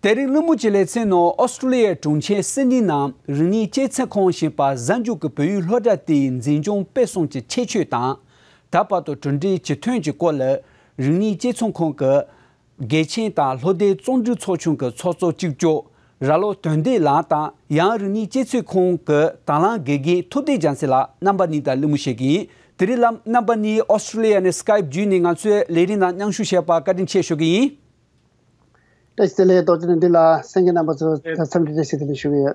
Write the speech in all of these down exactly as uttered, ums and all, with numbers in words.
དེ་རིང་གླེང་མོལ་གྱི་ལེ་ཚན་ནང་ཨོ་སི་ཀྲུ་ལི་ཡའི་གྲོང་ཁྱེར་སིད་ནི་ནང་རིག་གནས་སྐྱེད་ཚལ་ཁང་ཞེས་པ་གཟའ་མཇུག་གི་བོད་ཡིག་སློབ་གྲྭ་དེའི་འཛིན་སྐྱོང་སྤེལ་གསུམ་གྱི་ཁྱད་ཆོས་དང་། ད་བར་དུ་གྲུབ་འབྲས་ཇེ་ཐོན་གྱི་སྐོར་ལ། རིག་གནས་སྐྱེད་ཚལ་ཁང་གི་དགེ་ཆེན་དང་ལྷོ་སྡེ་བརྩོན་འགྲུས་ཚོགས་ཆུང་གི་ཚོགས་གཙོ་གཅིག་ལྕོགས་ར་ལོ་དོན་ལྡན་ལགས་དང་། ཡང་རིག་གནས་སྐྱེད་ཚལ་ཁང་གི་དང་བླངས་དགེ་རྒན་ཐུབ་བསྟན་རྒྱལ་མཚན་ལགས་རྣམ་པ་གཉིས་དང་གླེང་མོལ་བྱེད་ཀྱི་ཡིན། དེ་རིང་ལ་རྣམ་པ་གཉིས་ཨོ་སི་ཀྲུ་ལི་ཡ་ནས་སི་ཀའིབ་བརྒྱུད་ནས་ང་ཚོའི་ལས་རིམ་ནང་མཉམ་ཞུགས་བྱས་པར་བཀའ་དྲིན་ཆེ་ཞུ་གི་ཡིན། བཀྲ་ཤིས་བདེ་ལེགས། རྡོ་རྗེ་ལགས་འདི་ལ་གསན་མཁན་རྣམ་པ་ཚོ་ལ་འཚམས་འདྲི་བཀྲ་ཤིས་བདེ་ལེགས་ཞུ་གི་ཡོད།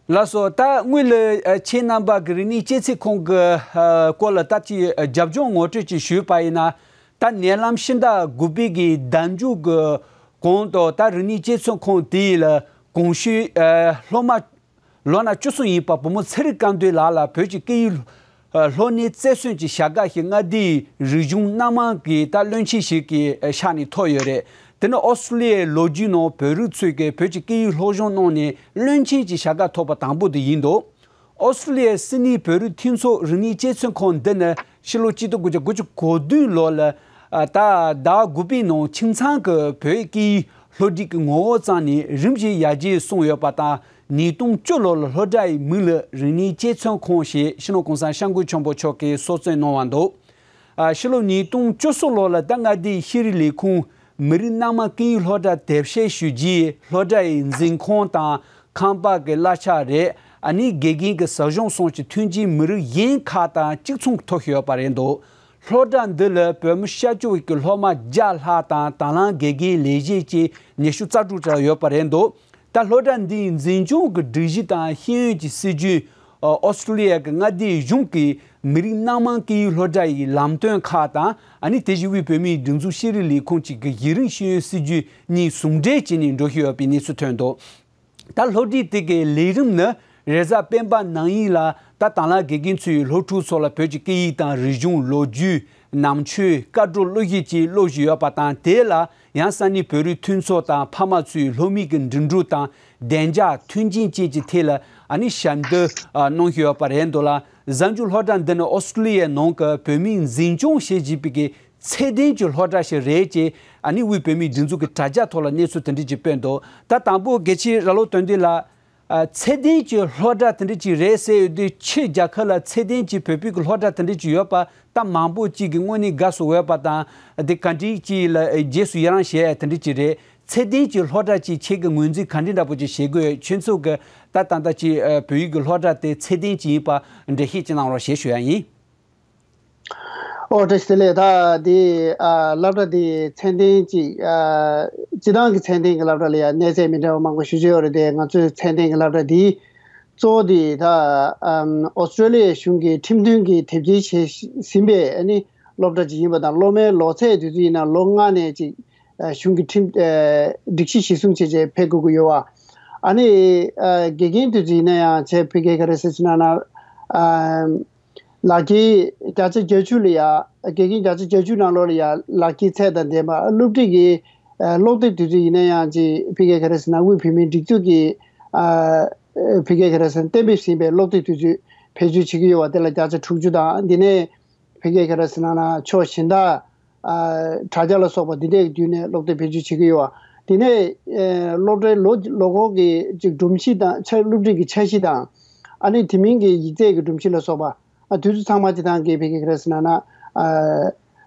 ལགས་སོ། ད་སྔོན་ལ་ཨ་ཁྱེད་རྣམ་པ་གི་རིག་གནས་སྐྱེད་ཚལ་ཁང་གི་ཨ་སྐོར་ལ་ད་ཅིག་ཨ་རྒྱབ་ལྗོངས་ངོ་སྤྲོད་ཅིག་ཞུས་པ་ཡིན་ན། ད་ནད་ལམ་ཕྱི་ཟླ་དགུ་པའི་གི་ཟླ་མཇུག་གི་གོང་དུ་ད་རིག་གནས་སྐྱེད་ཚལ་ཁང་དེ་ལ་གོང་ཞུས་ཨ་སློབ་མ་ལོ་ན་བཅུ་གསུམ་ཡིན་པ་བུ་མོ་ཚེ་རིང་དཀར་འདོན་ལགས་ལ་བོད་ཀྱི་སྐད་ཡིག་སློབ་གཉེར་རྩེར་སོན་གྱི་བྱ་དགའ་ཞིག་མངའ་སྡེའི་རིག་གཞུང་སྣ་མང་གི་ད་བློན་ཆེན་ཞིག་གི་ཕྱག་ནས་ཐོབ་ཡོད་རེད། དེ་ནི་ཨོ་སི་ཀྲུ་ལི་ཡའི་ལོ་རྒྱུས་ནང་བོད་རིགས་ཚོས་ཀྱི་བོད་ཀྱི་སྐད་ཡིག་སློབ་སྦྱོང་གནང་ནས་བློན་ཆེན་གྱི་བྱ་དགའ་ཐོབ་པ་དང་པོ་དེ་ཡིན་འདུག་ཨོ་སི་ཀྲུ་ལི་ཡའི་སིད་ནི་བོད་རིགས་མཐུན་ཚོགས་རིག་གནས་སྐྱེད་ཚལ་ཁང་འདི་ནི་ཕྱི་ལོ་གཅིག་སྟོང་དགུ་བརྒྱ་དགུ་བཅུ་གོ་བདུན་ལོ་ལ་ཨ་ད་ཟླ་དགུ་པའི་ནང་ཁྱིམ་ཚང་གི་བོད་སྐད་ཡིག་སློབ་ཁྲིད་ཀྱི་ངོ་བོ་བརྩམས་ནས་རིམ་བཞིན་ཡར་རྒྱས་སོང་ཡོད་པ་དང་། ཉིས་སྟོང་བཅུ་ལོ་ལ་སློབ་གྲྭའི་མིང་ལ་རིག་གནས་སྐྱེད་ཚལ་ཁང་ཞེས་སྤྱི་ནོར་གོང་ས་སྐྱབས་མགོན་ཆེན་པོ་མཆོག་གིས་གསོལ་སྩལ་གནང་བ་འདུག་ཨ་ཕྱི་ལོ་ཉིས་སྟོང་བཅུ་གསུམ་ལོ་ལ་ད་མངའ་སྡེའི་ཤེས་རིག་ལས་ཁུངས་མི་རིགས་སྣ་མང་སྐད་ཡིག་སློབ་གྲྭ་དེབ་སྐྱེལ་ཞུ་རྒྱུའི་སློབ་གྲྭ་ཡི་འཛིན་ཁང་དང་ཁང་པ་གི་གླ་ཆ་རེད། ཨ་ནི་དགེ་རྒན་གྱི་ཟབ་སྦྱོང་སོགས་ཀྱི་མཐུན་རྐྱེན་མི་རིགས་གཞན་ཁག་དང་གཅིག་མཚུངས་ཐོབ་ཡོད་པ་རེད་འདུག་སློབ་གྲྭ་འདི་ལ་བོད་མི་ཤར་ཕྱོགས་ཀྱི་སློབ་མ་བརྒྱ་ལྷག་དང་དང་བླངས་དགེ་རྒན་ལས་བྱེད་བཅས་ཉི་ཤུ་རྩ་དྲུག་ཙམ་ཡོད་པ་རེད་འདུག་ད་སློབ་གྲྭ་འདིའི་འཛིན་སྐྱོང་གི་སྒྲིག་གཞི་དང་ཤེས་ཡོན་གྱི་སྲིད་ཇུས། ཨོ་སི་ཀྲུ་ལི་ཡ་གི་མངའ་སྡེའི་གཞུང་གིས་མི་རིགས་སྣ་མང་སྐད་ཡིག་སློབ་གྲྭ་ཡི་ལམ་སྟོན་ཁག་དང་། ཨ་ནི་དེ་བཞིན་དབུས་བོད་མིའི་སྒྲིག་འཛུགས་ཤེས་རིག་ལས་ཁུངས་བཅས་ཀྱི་གཞི་རིམ་ཤེས་ཡོན་སྲིད་ཇུས་གཉིས་ཟུང་འབྲེལ་བྱས་ནས་འགྲོ་བཞིན་ཡོད་པའི་གནས་ཚུལ་ཐོན་འདུག་ད་སློབ་ཁྲིད་དེ་གའི་ལས་རིམ་ནི་རེས་གཟའ་སྤེན་པ་ནང་ཡིན་ལ། ད་དང་བླངས་དགེ་རྒན་ཚོས་སློབ་ཕྲུག་ཚོ་ལ་བོད་ཀྱི་སྐད་ཡིག་དང་རིག་གཞུང་། ལོ་རྒྱུས། ནང་ཆོས། བཀའ་བགྲོ་གླུ་གཞས་བཅས་སློབ་བཞིན་ཡོད་པ་དང་། དེ་ལ་ཡང་ས་གནས་བོད་རིགས་མཐུན་ཚོགས་དང་ཕ་མ་ཚོས་སློབ་མའི་གི་འགྲིམ་འགྲུལ་དང་བདེ་འཇགས། མཐུན་རྐྱེན་བཅས་ཀྱི་ཐད་ལ་ཨ་ནི་ཞབས་འདེགས་གནང་བཞིན་ཡོད་པ་རེད་འདུག་ལ། གཟའ་མཇུག་སློབ་གྲྭ་འདི་ནི་ཨོ་སི་ཀྲུ་ལི་ཡའི་ནང་གི་བོད་མིས་འཛིན་སྐྱོང་བྱེད་བཞིན་པའི་གི་ཚད་ལྡན་གྱི་སློབ་གྲྭ་ཞིག་རེད་ཅེས་ཨ་ནི་དབུས་བོད་མིའི་སྒྲིག་འཛུགས་ཀྱི་དྲ་རྒྱ་ཐོག་ལ་གནས་ཚུལ་དེ་འདྲ་ཅིག་སྤེལ་འདུག་ད་དང་པོ་དགེ་ཆེ་ར་ལོ་དོན་ལྡན་ལགས། ཨ་ཚད་ལྡན་གྱི་སློབ་གྲྭ་དེ་འདྲ་ཅིག་རེད་ཟེར་ཡོད་དུས། ཕྱི་རྒྱལ་ཁབ་ལ་ཚད་ལྡན་གྱི་བོད་པའི་གི་སློབ་གྲྭ་དེ་འདྲ་ཅིག་ཡོད་པ་ད་མང་པོ་ཅིག་གི་དངོས་གནས་དགའ་བསུ་ཡོད་པ་དང་། དེ་ག་འདྲ་ཅིག་ལ་རྗེས་སུ་ཡི་རང་བྱེད་ཡ་དེ་འདྲ་ཅིག་རེད། ཚད་ལྡན་གྱི་སློབ་གྲྭ་ཅིག་ཁྱེད་ཀྱི་ངོས་འཛིན་ག་འདྲ་འདྲ་པོ་ཅིག་བྱེད་དགོས། ཁྱོད་ཚོ་གི་ད་ད་ལྟ་ཅིག་ཨ་བོད་ཡིག་གི་སློབ་གྲྭ་དེ་ཚད་ལྡན་ཅིག་ཡིན་པ་འགྲེལ་བཤད་ཅིག་གནང་རོགས་ཞེས་ཞུ་ཡ་ཡིན། ཨོ་བཀྲ་ཤིས་བདེ་ལེགས། ད་དེ་ཨ་སློབ་གྲྭ་དེ་ཚད་ལྡན་ཅིག་ཨ་སྤྱི་བཏང་གི་ཚད་ལྡན་གྱི་སློབ་གྲྭ་ལ་ཡང་གནས་ཚད་མི་འདྲ་བ་མང་པོ་ཞེ་པོ་ཅིག་ཡོད་རེད་དེ། ང་ཚོའི་ཚད་ལྡན་གྱི་སློབ་གྲྭ་དེ་གཙོ་བོ་དེ་ད་ཨམ་ཨོ་སི་ཀྲོ་ལི་ཡའི་གཞུང་གིས་ཁྲིམས་མཐུན་གྱི་དེབ་སྐྱེལ་བྱས་ཟིན་པའི་ཨ་ནི་སློབ་གྲྭ་ཅིག་ཡིན་པ་དང་། སློབ་མའི་ལོ་ཚད་དེ་ཚོ་ཡིན་ན་ལོ་ལྔ་ནས་ཅིག་ཨ་གཞུང་གི་ཁྲིམས་ཨ་སྒྲིག་གཞི་གཞིར་བཟུང་བྱས་བྱས་ཕེབས་དགོས་ཀྱི་ཡོད་པ། ཨ་ནི་ཨ་དགེ་རྒན་དེ་ཚོ་ཡིན་ན་ཡང་ཆེད་ཕ་གི་ག་རེ་ཟེར་ན་ཨ། ལག་འཁྱེར་བརྒྱ་ཆ་བརྒྱད་ཅུ་ལ་ཡ། དགེ་རྒན་བརྒྱ་ཆ་བརྒྱད་ཅུ་ནང་ལོགས་ལ་ཡ་ལག་འཁྱེར་ཚད་དང་ལྡན་པ། སློབ་ཁྲིད་ཀྱི་ཨ་སློབ་དེབ་དེ་ཚོ་ཡིན་ན་ཡང་ཅིག་ཕ་གི་ག་རེ་ཟེར་ན་དབུས་བོད་མིའི་སྒྲིག་འཛུགས་ཀྱིས་ཨ་ཕ་གི་ག་རེ་ཟེར་ན་གཏན་འབེབས་ཟིན་པའི་སློབ་དེབ་དེ་ཚོ་བེད་སྤྱོད་བྱེད་ཀྱི་ཡོད་པ། དེ་ལ་བརྒྱ་ཆ་དྲུག་ཅུ་དང་། འདི་ནས་ཕ་གི་ག་རེ་ཟེར་ན་ན་ཕྱོགས་གཞན་དག་ཨ་དྲ་རྒྱ་ལ་སོགས་པ་འདི་འདྲའི་བརྒྱུད་ནས་སློབ་དེབ་བེད་སྤྱོད་བྱེད་ཀྱི་ཡོད་པ། དེ་ནས་ཨ་སློབ་གྲྭའི་ལོ་ལོ་འཁོར་གྱི་ཅིག་སྒྲོམ་གཞི་དང་། ཆ་སློབ་ཁྲིད་ཀྱི་འཆར་གཞི་དང་། ཨ་ནི་དེ་མིན་གྱི་ཡིག་ཚད་ཀྱི་སྒྲོམ་གཞི་ལ་སོགས་པ། ཨ་དུས་ཚོད་ཚང་མ་སྤྱི་བཏང་གི་ཕ་གི་ག་རེ་ཟེར་ན་ན་ཨ་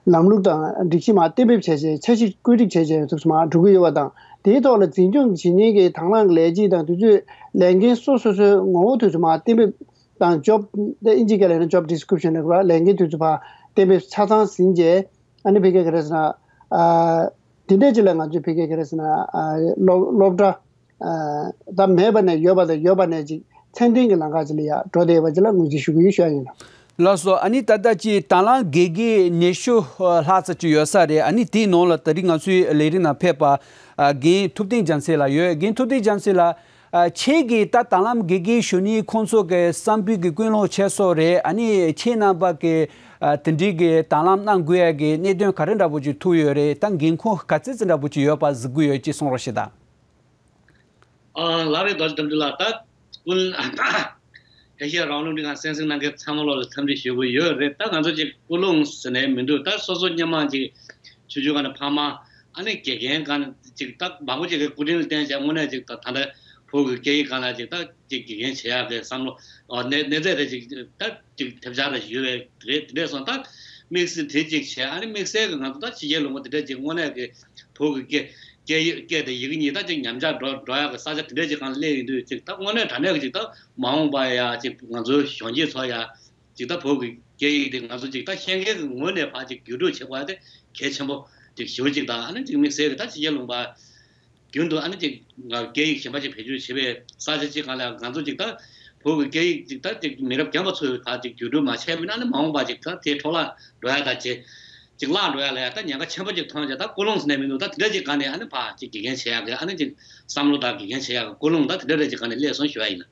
ལམ་ལུགས་དང་སྒྲིག་གཞི་མར་གཏན་འབེབས་བྱས་བྱས། འཆར་གཞི་བཀོད་སྒྲིག་བྱས་བྱས་ཚུགས་མར་འགྲོ་གི་ཡོད་པ་དང་། དེའི་ཐོག་ལ་འཛིན་སྐྱོང་བྱེད་མཁན་གྱི་དང་བླངས་ཀྱི་ལས་བྱེད་དང་དེ་ཚོས་ལས་འགན་སོ་སོ་སོའི་ངོ་བོ་དེ་ཚོ་མར་གཏན་འབེབས་དང་། ཇོབ་དེ་ཨིན་ཇི་སྐད་ལ་ཡིན་ན་ཇོབ་ཌི་སི་ཀི་རིབ་ཤན་ལབ་ཀྱི་རེད་པ། ལས་འགན་དེ་ཚོ་ཕར་གཏན་འབེབས་ཆ་ཚང་ཟིན་བྱས། ཨ་ནི་ཕ་གི་ག་རེ་ཟེར་ན་ཨ་དེ་འདྲས་ཅིག་ལ་ང་ཚོས་ཕ་གི་ག་རེ་ཟེར་ན་ཨ་སློབ་སློབ་གྲྭ་ཨ་ད་མེད་པ་ནས་ཡོད་པ་དང་། ཡོད་པ་ནས་ཅིག་ཚད་ལྡན་གྱི་ལམ་ཁ་ཅིག་ལ་ཡ་འགྲོ་བསྡད་ཡོད་པ་ཅིག་ལ་ངོས་འཛིན་ཞུ་གི་ཡོད་ཞུ་ཡ་ཡིན། ལགས་སོ། ཨ་ནི་ད་ལྟ་ཅིག་དང་བླངས་དགེ་རྒན་ཉི་ཤུ་ལྷག་ཙམ་ཅིག་ཡོད་ས་རེད། ཨ་ནི་དེའི་ནང་ལ་དེ་རིང་ང་ཚོའི་ལས་རིམ་ནང་ཕེབས་པ་ཨ་རྒན་ཐུབ་བསྟན་རྒྱལ་མཚན་ལགས་ཡོད། རྒན་ཐུབ་བསྟན་རྒྱལ་མཚན་ལགས། ཨ་ཁྱེད་ཀྱིས་ད་དང་བླངས་དགེ་རྒན་ཞུ་མཁན་ཁོང་ཚོ་གི་བསམ་འདུན་གྱི་ཀུན་སློང་ཆེ་ཤོས་རེད། ཨ་ནི་ཁྱེད་རྣམ་པ་གི་ཨ་དེ་འདྲའི་གི་དང་བླངས་གནང་དགོས་ཡ་གི་གནད་དོན་ག་རེ་འདྲ་པོ་ཅིག་ཐུག་ཡོད་རེད། ད་འགན་ཁུར་ག་ཚད་ཙམ་འདྲ་པོ་ཅིག་ཡོད་པ་གཟིགས་ཀྱི་ཡོད་ཅེས་གསུང་རོགས་ཞུ་དང་། ཨ་ལགས་རེད། རྡོ་རྗེ་དམ་ཆོས་ལགས། ད་ཀུན་ཨེ་ཤེ་ཡ་རང་དབང་རླུང་འཕྲིན་ཁང་གསན་གཟིགས་གནང་མཁན་ཚང་མ་ལོག་ལ་འཚམས་འདྲི་ཞུ་གི་ཡོད་རེད། ད་ང་ཚོ་ཅིག་ཀུན་སློང་ཟེར་ནས་མི་འདུག་ད་སོ་སོ་སྔོན་མ་ཅིག་ཆུང་ཆུང་སྒང་ནས་ཕ་མ་ ཨ་ནི་དགེ་རྒན་སྒང་ནས་ཅིག་ད་མང་པོ་ཅིག་གིས་སྐུ་དྲིན་ལ་བརྟེན་བྱས་དངོས་གནས་ཅིག་ད་ད་ལྟ་བོད་ཀྱི་སྐད་ཡིག་སྒང་ལ་ཅིག་ད་ཅིག་དགེ་རྒན་བྱེད་ཡག་གི་བསམ་བློ་ཨོ་གནས་གནས་ཚད་རེ་ཅིག་ད་ཅིག་ཐེབས་ཆག་རེ་ཞུ་བའི་དེ་རེད། དེ་འདྲས་སོང་ད་དམིགས་བསལ་དེ་ཅིག་བྱས། ཨ་ནི་དམིགས་བསལ་གྱི་ང་ཚོ་ད་ཕྱི་རྒྱལ་ལུང་པ་དེ་འདྲས་ཅིག་དངོས་གནས་ཀྱི་བོད་ཀྱི་སྐད་སྐད་ཡིག་སྐད་དང་ཡི་གེ་གཉིས་ད་ཅིག་ཉམས་ཆག་འགྲོ་འགྲོ་ཡག་གི་ས་ཆ་དེ་འདྲས་ཅིག་སྒང་ལ་སླེབས་ཡོང་དུས་ཅིག་ད་དངོས་གནས་དྲང་གནས་ཀྱི་ཅིག་ད་མ་འོངས་པ་ཡ་ཅིག་ང་ཚོའི་གཞོན་སྐྱེས་ཚོ་ཡ་ཅིག་ད་བོད་ཀྱི་སྐད་ཡིག་དེ་ང་ཚོ་ཅིག་ད་ཤེས་མཁན་གྱི་ངོས་ནས་ཕར་ཅིག་བརྒྱུད་སྤྲོད་བྱེད་དགོས་ཡ་དེ་གལ་ཆེན་པོ་ཅིག་ཞེ་པོ་ཅིག་དང་། ཨ་ནི་ཅིག་དམིགས་བསལ་གྱི་ད་ཕྱི་རྒྱལ་ལུང་པ་རྒྱུན་དུ་ཨ་ནི་ཅིག་སྐད་ཡིག་གཞན་པ་ཅིག་བེད་སྤྱོད་བྱེད་པའི་ས་ཆ་ཅིག་སྒང་ལ་ང་ཚོ་ཅིག་ད་བོད་ཀྱི་སྐད་ཡིག་ཅིག་ད་ཅིག་མི་རབས་རྒན་པ་ཚོས་ཕར་ཅིག་བརྒྱུད་སྤྲོད་མ་བྱས་པ་ཡིན་ན་ཨ་ནི་མ་འོངས་པ་ཅིག་ད་དེ་འཕྲོ་བརླག་འགྲོ་ཡ་ད་ཅིག་ཅིག་བརླག་འགྲོ་ཡ་ལ་ཡ་ད་ཉེན་ཁ་ཆེན་པོ་ཅིག་མཐོང་བྱས། ད་ཀུན་སློང་ཟེར་ནས་མི་འདུག་ད་དེ་འདྲ་ཅིག་སྒང་ནས་ཨ་ནི་ཕར་ཅིག་དགེ་རྒན་བྱེད་ཡག་གི་ཨ་ནི་ཅིག་བསམ་བློ་དང་དགེ་རྒན་བྱེད་ཡག་གི་ཀུན་སློང་ད་དེ་འདྲ་རེ་ཅིག་སྒང་ནས་སླེབས་སོང་ཞུ་ཡ་ཡིན།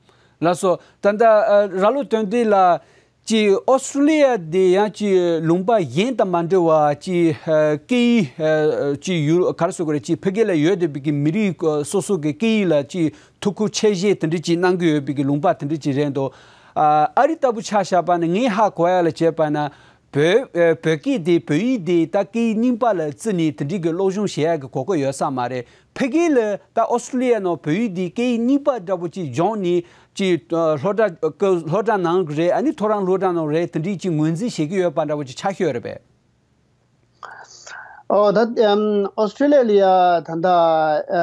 ལགས་སོ། ད་ལྟ་ཨ་ར་ལོ་དོན་ལྡན་ལགས་ཀྱིས་ཨོ་སི་ཀྲོ་ལི་ཡ་དེ་ཡང་ཅིག་ལུང་པ་གཞན་དང་མ་འདྲ་བ་ཅིག་ཨ་སྐད་ཡིག་ཨ་ཅིག་ཡུལ་ག་རེ་ཟེར་དགོས་རེད། ཅིག་ཕ་གི་ལ་ཡོད་བསྡད་པའི་གི་མི་རིགས་ཨ་སོ་སོ་གི་སྐད་ཡིག་ལ་ཅིག་ཐུགས་ཁུར་ཆེ་བཞེས་དེ་འདྲ་ཅིག་གནང་གི་ཡོད་པའི་གི་ལུང་པ་དེ་འདྲ་ཅིག་རེད་འདུག་ཨ་ཨ་རི་ལྟ་བུ་ཆ་བཞག་པ་ན་ངས་ཧ་གོ་ཡ་ལ་བྱས་པ་ན། བོད་ཨ་བོད་སྐད་དེ་བོད་ཡིག་དེ་ད་སྐད་ཡིག་རྙིང་པ་ལ་བརྩིས་ནས་དེ་འདྲའི་གི་སློབ་སྦྱོང་བྱེད་ཡག་གི་གོ་སྐབས་ཡོད་ས་མ་རེད། ཕ་གི་ལ་ད་ཨོ་སི་ཀྲོ་ལི་ཡ་ནང་བོད་ཡིག་དེ་སྐད་ཡིག་རྙིང་པ་འདྲ་པོ་ཅིག་སྦྱངས་ནས་ཅིག་ཨ་སློབ་གྲྭ་ཨ་སློབ་གྲྭ་ནང་གི་རེད། ཨ་ནི་ཐོ་རངས་སློབ་གྲྭ་ནང་རེད། དེ་འདྲའི་ཅིག་ངོས་འཛིན་བྱེད་ཀྱི་ཡོད་པ་འདྲ་པོ་ཅིག་ཆ་ཤོས་རེད་པས། ཨོ་ད་ཨམ་ཨོ་སི་ཀྲོ་ལི་ཡ་ལ་ཡ་ད་ལྟ་ཨ་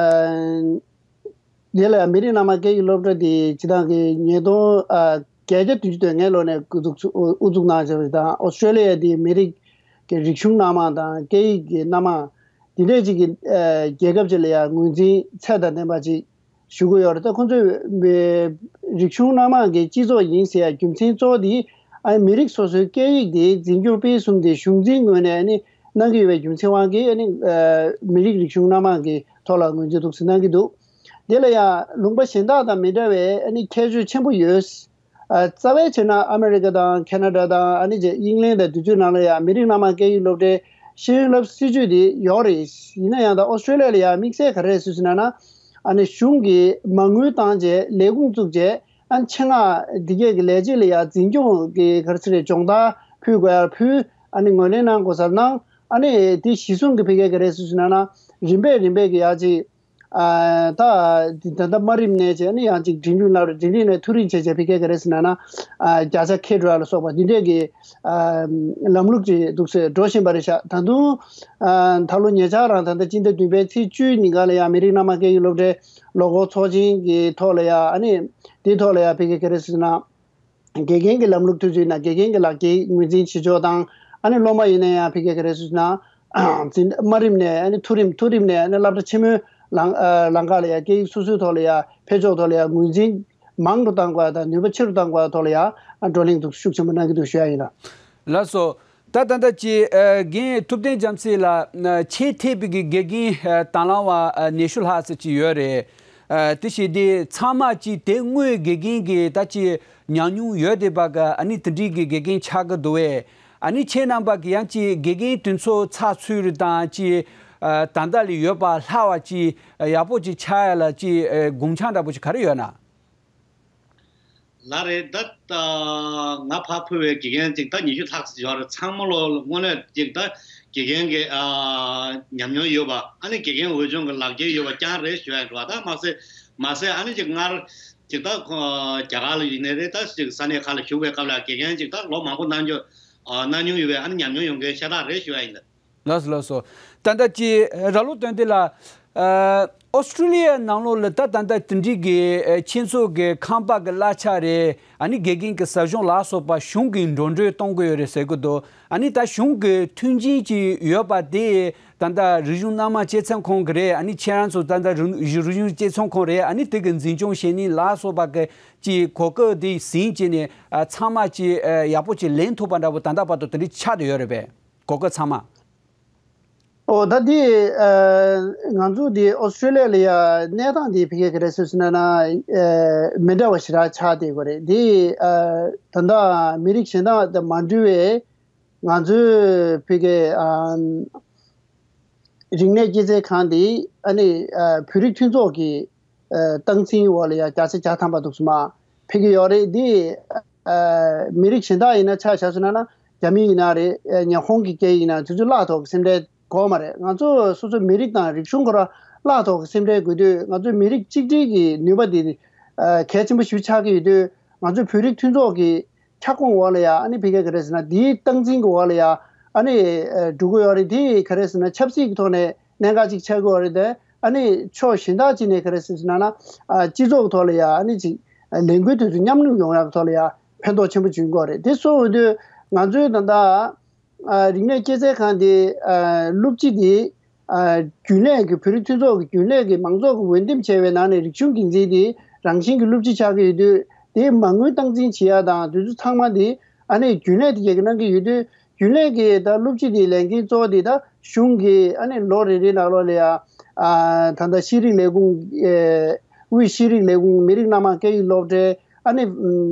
དེ་ལ་ཡང་མི་རིགས་སྣ་མང་སྐད་ཡིག་སློབ་གྲྭ་དེ་སྤྱི་བཏང་གི་ཉིས་སྟོང་ཨ་བརྒྱད་བརྒྱ་བདུན་ཅུ་དོན་ལྔའི་ལོ་ནས་འགོ་འཛུགས་ཚུ་དབུ་འཛུགས་གནང་བྱས་པ་དང་། ཨོ་སི་ཀྲོ་ལི་ཡ་དེ་མི་རིགས་ཀྱི་རིག་གཞུང་སྣ་མང་དང་སྐད་ཡིག་གི་སྣ་མང་དེ་འདྲས་ཅིག་གི་ཨ་རྒྱལ་ཁབ་ཅིག་ལ་ཡང་ངོས་འཛིན་ཚད་དང་ལྡན་པ་ཅིག་ཞུ་གི་ཡོད་རེད། ད་ཁོང་ཚོས་མི་རིག་གཞུང་སྣ་མང་གི་སྤྱི་ཚོགས་ཡིན་ཟེར་ཡ་རྒྱུ་མཚན་གཙོ་བོ་དེ་ཨ་མི་རིགས་སོ་སོའི་སྐད་ཡིག་དེ་འཛིན་སྐྱོང་སྤེལ་གསུམ་དེ་གཞུང་འཛིན་ངོས་ནས་ཨ་ནི་གནང་གི་ཡོད་པའི་རྒྱུ་མཚན་དབང་གིས་ཨ་ནི་ཨ་མི་རིགས་རིག་གཞུང་སྣ་མང་གི་ཐོག་ལ་ངོས་འཛིན་ཐུགས་སུ་གནང་གི་འདུག་དེ་ལ་ཡང་ལུང་པ་གཞན་དག་དང་མི་འདྲ་བའི་ཨ་ནི་ཁྱད་ཆོས་ཆེན་པོ་ཡོད། ཨ་རྩ་བའི་ཆ་ནས་ཨ་མེ་རི་ཀ་དང་ཁེ་ན་ཌ་དང་ཨ་ནི་རྗེས་དབྱིན་ལན་དང་དེ་ཚོའི་ནང་ལ་ཡང་མི་རིགས་སྣ་མང་སྐད་ཡིག་སློབ་གྲྭའི་ཤེས་ཡོན་སློབ་སྲིད་ཇུས་དེ་ཡོད་རེད། ཡིན་ན་ཡང་ད་ཨོ་སི་ཀྲོ་ལི་ཡ་ལ་ཡང་དམིགས་བསལ་ག་རེ་རེད་ཟེར་ན། ཨ་ནི་གཞུང་གིས་མ་དངུལ་བཏང་རྗེས་ལས་ཁུངས་བཙུགས་རྗེས་ཨ་ནི་ཆེད་མངགས་འདི་གས་ཀྱི་ལས་བྱེད་ལ་ཡང་འཛིན་སྐྱོང་གི་ག་རེ་ཟེར་རེད། སྦྱོང་བརྡར་ཕུལ་དགོས་ཡ་ཕུལ། ཨ་ནི་ངོས་ལེན་གནང་དགོས་སར་གནང་། ཨ་ནི་དེ་གཞི་བཟུང་གི་ཕ་གིའི་ག་རེ་ཟེར་ན་ན། རིམ་པས་རིམ་པས་ཀྱི་ཡ་ཅིག་ཨ་ད་ད་ལྟ་དམའ་རིམ་ནས་བྱས་ནས་ཡང་ཅིག་འབྲིང་རིམ་ལ་འབྲིང་རིམ་ནས་མཐོ་རིམ་བྱས་བྱས་ཕ་གིའི་ག་རེ་ཟེར་ན་ན། ཨ་བརྒྱ་ཆ་ཁེ་འགྲོ་ཡ་ལ་སོགས་པ་འདི་འདྲས་ཀྱི་ཨ་ལམ་ལུགས་ཀྱི་འདུག་སེ་འགྲོ་བཞིན་པ་རེད་ཤག་ད་དུང་ཨ་ད་ལོ་ཉེ་ཆར་རང་ད་ལྟ་སྤྱི་ཟླ་བདུན་པའི་ཚེས་བཅུའི་ཉིན་ཀ་ལ་ཡང་མི་རིགས་སྣ་མང་སྐད་ཡིག་སློབ་གྲྭའི་ལོ་འཁོར་ཚོགས་ཆེན་གྱི་ཐོག་ལ་ཡང་ཨ་ནི་དེའི་ཐོག་ལ་ཡང་ཕ་གིའི་ག་རེ་ཟེར་ན། དགེ་རྒན་གྱི་ལམ་ལུགས་དུས་ཚོད་ནང་དགེ་རྒན་གྱི་ལག་འཁྱེར་ངོས་འཛིན་བྱེད་ཕྱོགས་དང་། ཨ་ནི་སློབ་མ་ཡིན་ན་ཡང་ཕ་གིའི་ག་རེ་ཟེར་ན། འཛིན་དམའ་རིམ་ནས་ཨ་ནི་མཐོ་རིམ་མཐོ་རིམ་ནས་ཨ་ནི་སློབ་གྲྭ་ཆེན་མོའི་ལམ་ཨ་ལམ་ཁ་ལ་ཡང་སྐད་ཡིག་སོ་སོའི་ཐོག་ལ་ཡང་ཕེབས་ཕྱོགས་ཐོག་ལ་ཡང་ངོས་འཛིན་མང་དུ་གཏང་དགོས་པ་དང་ནུས་པ་ཆེ་རུ་གཏང་དགོས་པའི་ཐོག་ལ་ཡང་བགྲོ་གླེང་འདུག་ཤུགས་ཆེན་པོ་གནང་གི་འདུག་ཞུ་ཡ་ཡིན་ལ། ལགས་སོ། ད་ད་ལྟ་ཅིག་ཨ་རྒན་ཐུབ་བསྟན་རྒྱལ་མཚན་ལགས་ཆེས་མཐོ་པོའི་གི་དགེ་རྒན་ཨ་དང་བླངས་པ་ཨ་ཉི་ཤུ་ལྷག་ཙམ་ཅིག་ཡོད་རེད། ཨ་དེ་བྱས་དུས་ཚང་མ་ཅིག་དེ་སྔོན་དགེ་རྒན་གྱི་ད་ཅིག་ཉམས་མྱོང་ཡོད་བསྡད་པ་གི་ཨ་ནི་དེ་འདྲའི་གི་དགེ་རྒན་ཆགས་ཀྱི་འདུག་བས། ཨ་ནི་ཁྱེད་རྣམ་པ་གི་ཡང་ཅིག་དགེ་རྒན་དེ་ཚོ་ཚགས་ཚུད་རེད་དང་ཅིག་ཨ་ད་ལྟ་ལས་ཡོད་པ་ལྷག་པ་ཅིག་ཡག་པོ་ཅིག་ཆགས་ཡ་ལ་ཅིག་ཨ་དགོངས་འཆར་འདྲ་པོ་ཅིག་ག་རེ་ཡོད་ན། ལགས་རེད། ད་ལྟ་ང་ཕར་ཕུལ་བའི་དགེ་རྒན་ཅིག་ད་ཉི་ཤུ་ལྷག་ཙམ་ཡོད་རེད། ཚང་མ་ལོ་དངོས་གནས་ཅིག་ད་དགེ་རྒན་གྱི་ཨ་ཉམས་མྱོང་ཡོད་པ། ཨ་ནི་དགེ་རྒན་འོས་སྦྱོང་གི་ལག་འཁྱེར་ཡོད་པ་རྐྱང་རེད་ཞུ་ཡ་འགྲོ་བ། ད་མ་ཟད་མ་ཟད་ཨ་ནི་ཅིག་སྔར་ཅིག་ད་ཁོ་རྒྱ་གར་ལ་ཡིན་ནའི་རེད། ད་ཅིག་ས་གནས་ཁག་ལ་བཞུགས་པའི་སྐབས་ལ་དགེ་རྒན་ཅིག་ད་ལོ་མང་པོ་གནང་རྒྱུ་ཨ་གནང་མྱོང་ཡོད་པའི་ཨ་ནི་ཉམས་མྱོང་ཡོད་མཁན་ཤ་སྟག་རེད་ཞུ་ཡ་ཡིན་ད། ལགས་སོ་ལགས་སོ། ད་ལྟ་ཅིག་ར་ལོ་སྟོན་དེ་ལ། ཨ་ཨོ་སི་ཀྲུ་ལི་ཡའི་ནང་ལོགས་ལ་ད་ད་ལྟ་དེ་འདྲའི་གི་ཨ་ཁྱེད་ཚོ་གི་ཁང་པ་གི་གླ་ཆ་རེད། ཨ་ནི་དགེ་རྒན་གི་ཟབ་སྦྱོང་ལ་སོགས་པ་གཞུང་གིས་འགྲོ་གྲོན་གཏོང་གི་ཡོད་རེད་ཟེར་གི་འདུག་ཨ་ནི་ད་གཞུང་གི་མཐུན་རྐྱེན་ཅིག་ཡོད་པ་དེ་ད་ལྟ་རིག་གཞུང་སྣ་མང་སྤྱི་ཚོགས་ཁང་གི་རེད། ཨ་ནི་ཁྱེད་རང་ཚོ་ད་ལྟ་རིག་རིག་གཞུང་སྤྱི་ཚོགས་ཁང་རེད། ཨ་ནི་དེ་གི་འཛིན་སྐྱོང་བྱེད་ནི་ལ་སོགས་པ་གི་ཅིག་གོ་སྐབས་དེ་ཟིན་བྱས་ནས་ཨ་ཚང་མ་ཅིག་ཨ་ཡག་པོ་ཅིག་ལེན་ཐུབ་པ་འདྲ་པོ་ད་ལྟ་བར་དུ་དེ་འདྲ་ཆགས་བསྡད་ཡོད་རེད་པས། གོ་སྐབས་ཚང་མ། ཨོ་ད་འདི་ཨ་ང་ཚོ་འདི་ཨོ་སི་ཀྲུ་ལི་ཡ་ལ་ཡ་གནས་སྟངས་འདི་ཕ་གི་ག་རེ་ཟེར་ཟེར་ན་ན་ཨ་མི་འདྲ་བ་ཞེ་དྲག་ཆགས་བསྡད་ཡོད་རེད། འདི་ཨ་ད་ལྟ་མི་རིགས་གཞན་དག་དང་མ་འདྲ་བའི་ང་ཚོའི་ཕ་གི་ཨ་རིག་གནས་སྐྱེད་ཚལ་ཁང་འདི་ཨ་ནི་ཨ་བོད་རིགས་མཐུན་ཚོགས་ཀྱི་ཨ་སྟངས་འཛིན་འོག་ལ་ཡ་བརྒྱ་ཆ་བརྒྱ་ཐམ་པ་འདུག་སེ་མར་ཕེབས་ཀྱི་ཡོད་རེད། འདི་ཨ་མི་རིགས་གཞན་དག་ཡིན་ན་ཆ་བཞག་སོང་ན་ན་རྒྱ་མི་ཡིན་ན་རེད། ཨ་ཉི་ཧོང་གི་སྐད་ཡིན་ན་དེ་ཚོ་བརླག་ཐོག་གི་སེམས་ཁྲལ་ དགོས་མ་རེད། ང་ཚོ་སོ་སོའི་མི་རིགས་དང་རིག་གཞུང་ཁོ་རང་བརླག་ཐོག་གི་སེམས་ཁྲལ་དགོས་དུས། ང་ཚོའི་མི་རིགས་གཅིག་སྒྲིལ་གྱི་ནུས་པ་དེ་ཨ་གལ་ཆེན་པོ་ཞིག་ཆགས་ཀྱི་ཡོད་དུས། ང་ཚོའི་བོད་རིགས་མཐུན་ཚོགས་ཀྱི་ཁྱབ་ཁོངས་འོག་ལ་ཡ། ཨ་ནི་ཕ་གི་ག་རེ་ཟེར་ན། དེའི་སྟངས་འཛིན་གྱི་འོག་ལ་ཡ་ཨ་ནི་ཨ་འགྲོ་གི་ཡོད་རེད། དེ་ག་རེ་ཟེར་ན། ཆབ་སྲིད་ཀྱི་ཐོག་ནས་གནད་འགག་ཅིག་ཆགས་ཀྱི་ཡོད་རེད་དེ། ཨ་ནི་ཕྱོགས་གཞན་དག་ཅིག་ནས་ག་རེ་ཟེར་ན། ཨ་སྤྱི་ཚོགས་ཀྱི་ཐོག་ལ་ཡ་ཨ་ནི་ཅིག་ཨ་ལས་འགུལ་དེ་ཚོ་མཉམ་རུབ་ཡོང་ཡག་གི་ཐོག་ལ་ཡ་ཕན་ཐོགས་ཆེན་པོ་བྱུང་གི་ཡོད་རེད། དེ་སོང་འོས་དུས་ང་ཚོའི་ད་ལྟ་ཨ་རིག་གནས་སྐྱེད་ཚལ་ཁང་དེ་ཨ་སློབ་སྤྱི་དེ་ཨ་རྒྱུན་ལས་ཀྱི། བོད་རིགས་མཐུན་ཚོགས་ཀྱི་རྒྱུན་ལས་ཀྱི་མང་ཚོགས་ཀྱིས་འོས་འདེམས་བྱས་པའི་ནང་ནས་རིག་གཞུང་འགན་འཛིན་དེ་རང་བཞིན་གྱི་སློབ་སྤྱི་ཆགས་ཀྱི་ཡོད་དུས། དེའི་མ་དངུལ་སྟངས་འཛིན་བྱེད་ཡག་དང་དེ་ཚོ་ཚང་མ་དེ་ཨ་ནི་རྒྱུན་ལས་དེ་གས་ཀྱིས་གནང་གི་ཡོད་དུས། རྒྱུན་ལས་ཀྱི་ད་སློབ་སྤྱི་དེའི་ལས་འགན་གཙོ་བོ་དེ་ད་གཞུང་གིས་ཨ་ནི་ལོ་རེ་རེའི་ནང་ལོགས་ལ་ཡ་ཨ་ད་ལྟ་ཤེས་རིག་ལས་ཁུངས་ཨེ་དབུས་ཤེས་རིག་ལས་ཁུངས། མི་རིགས་སྣ་མང་སྐད་ཡིག་སློབ་གྲྭའི་ཨ་ནི་ཨམ་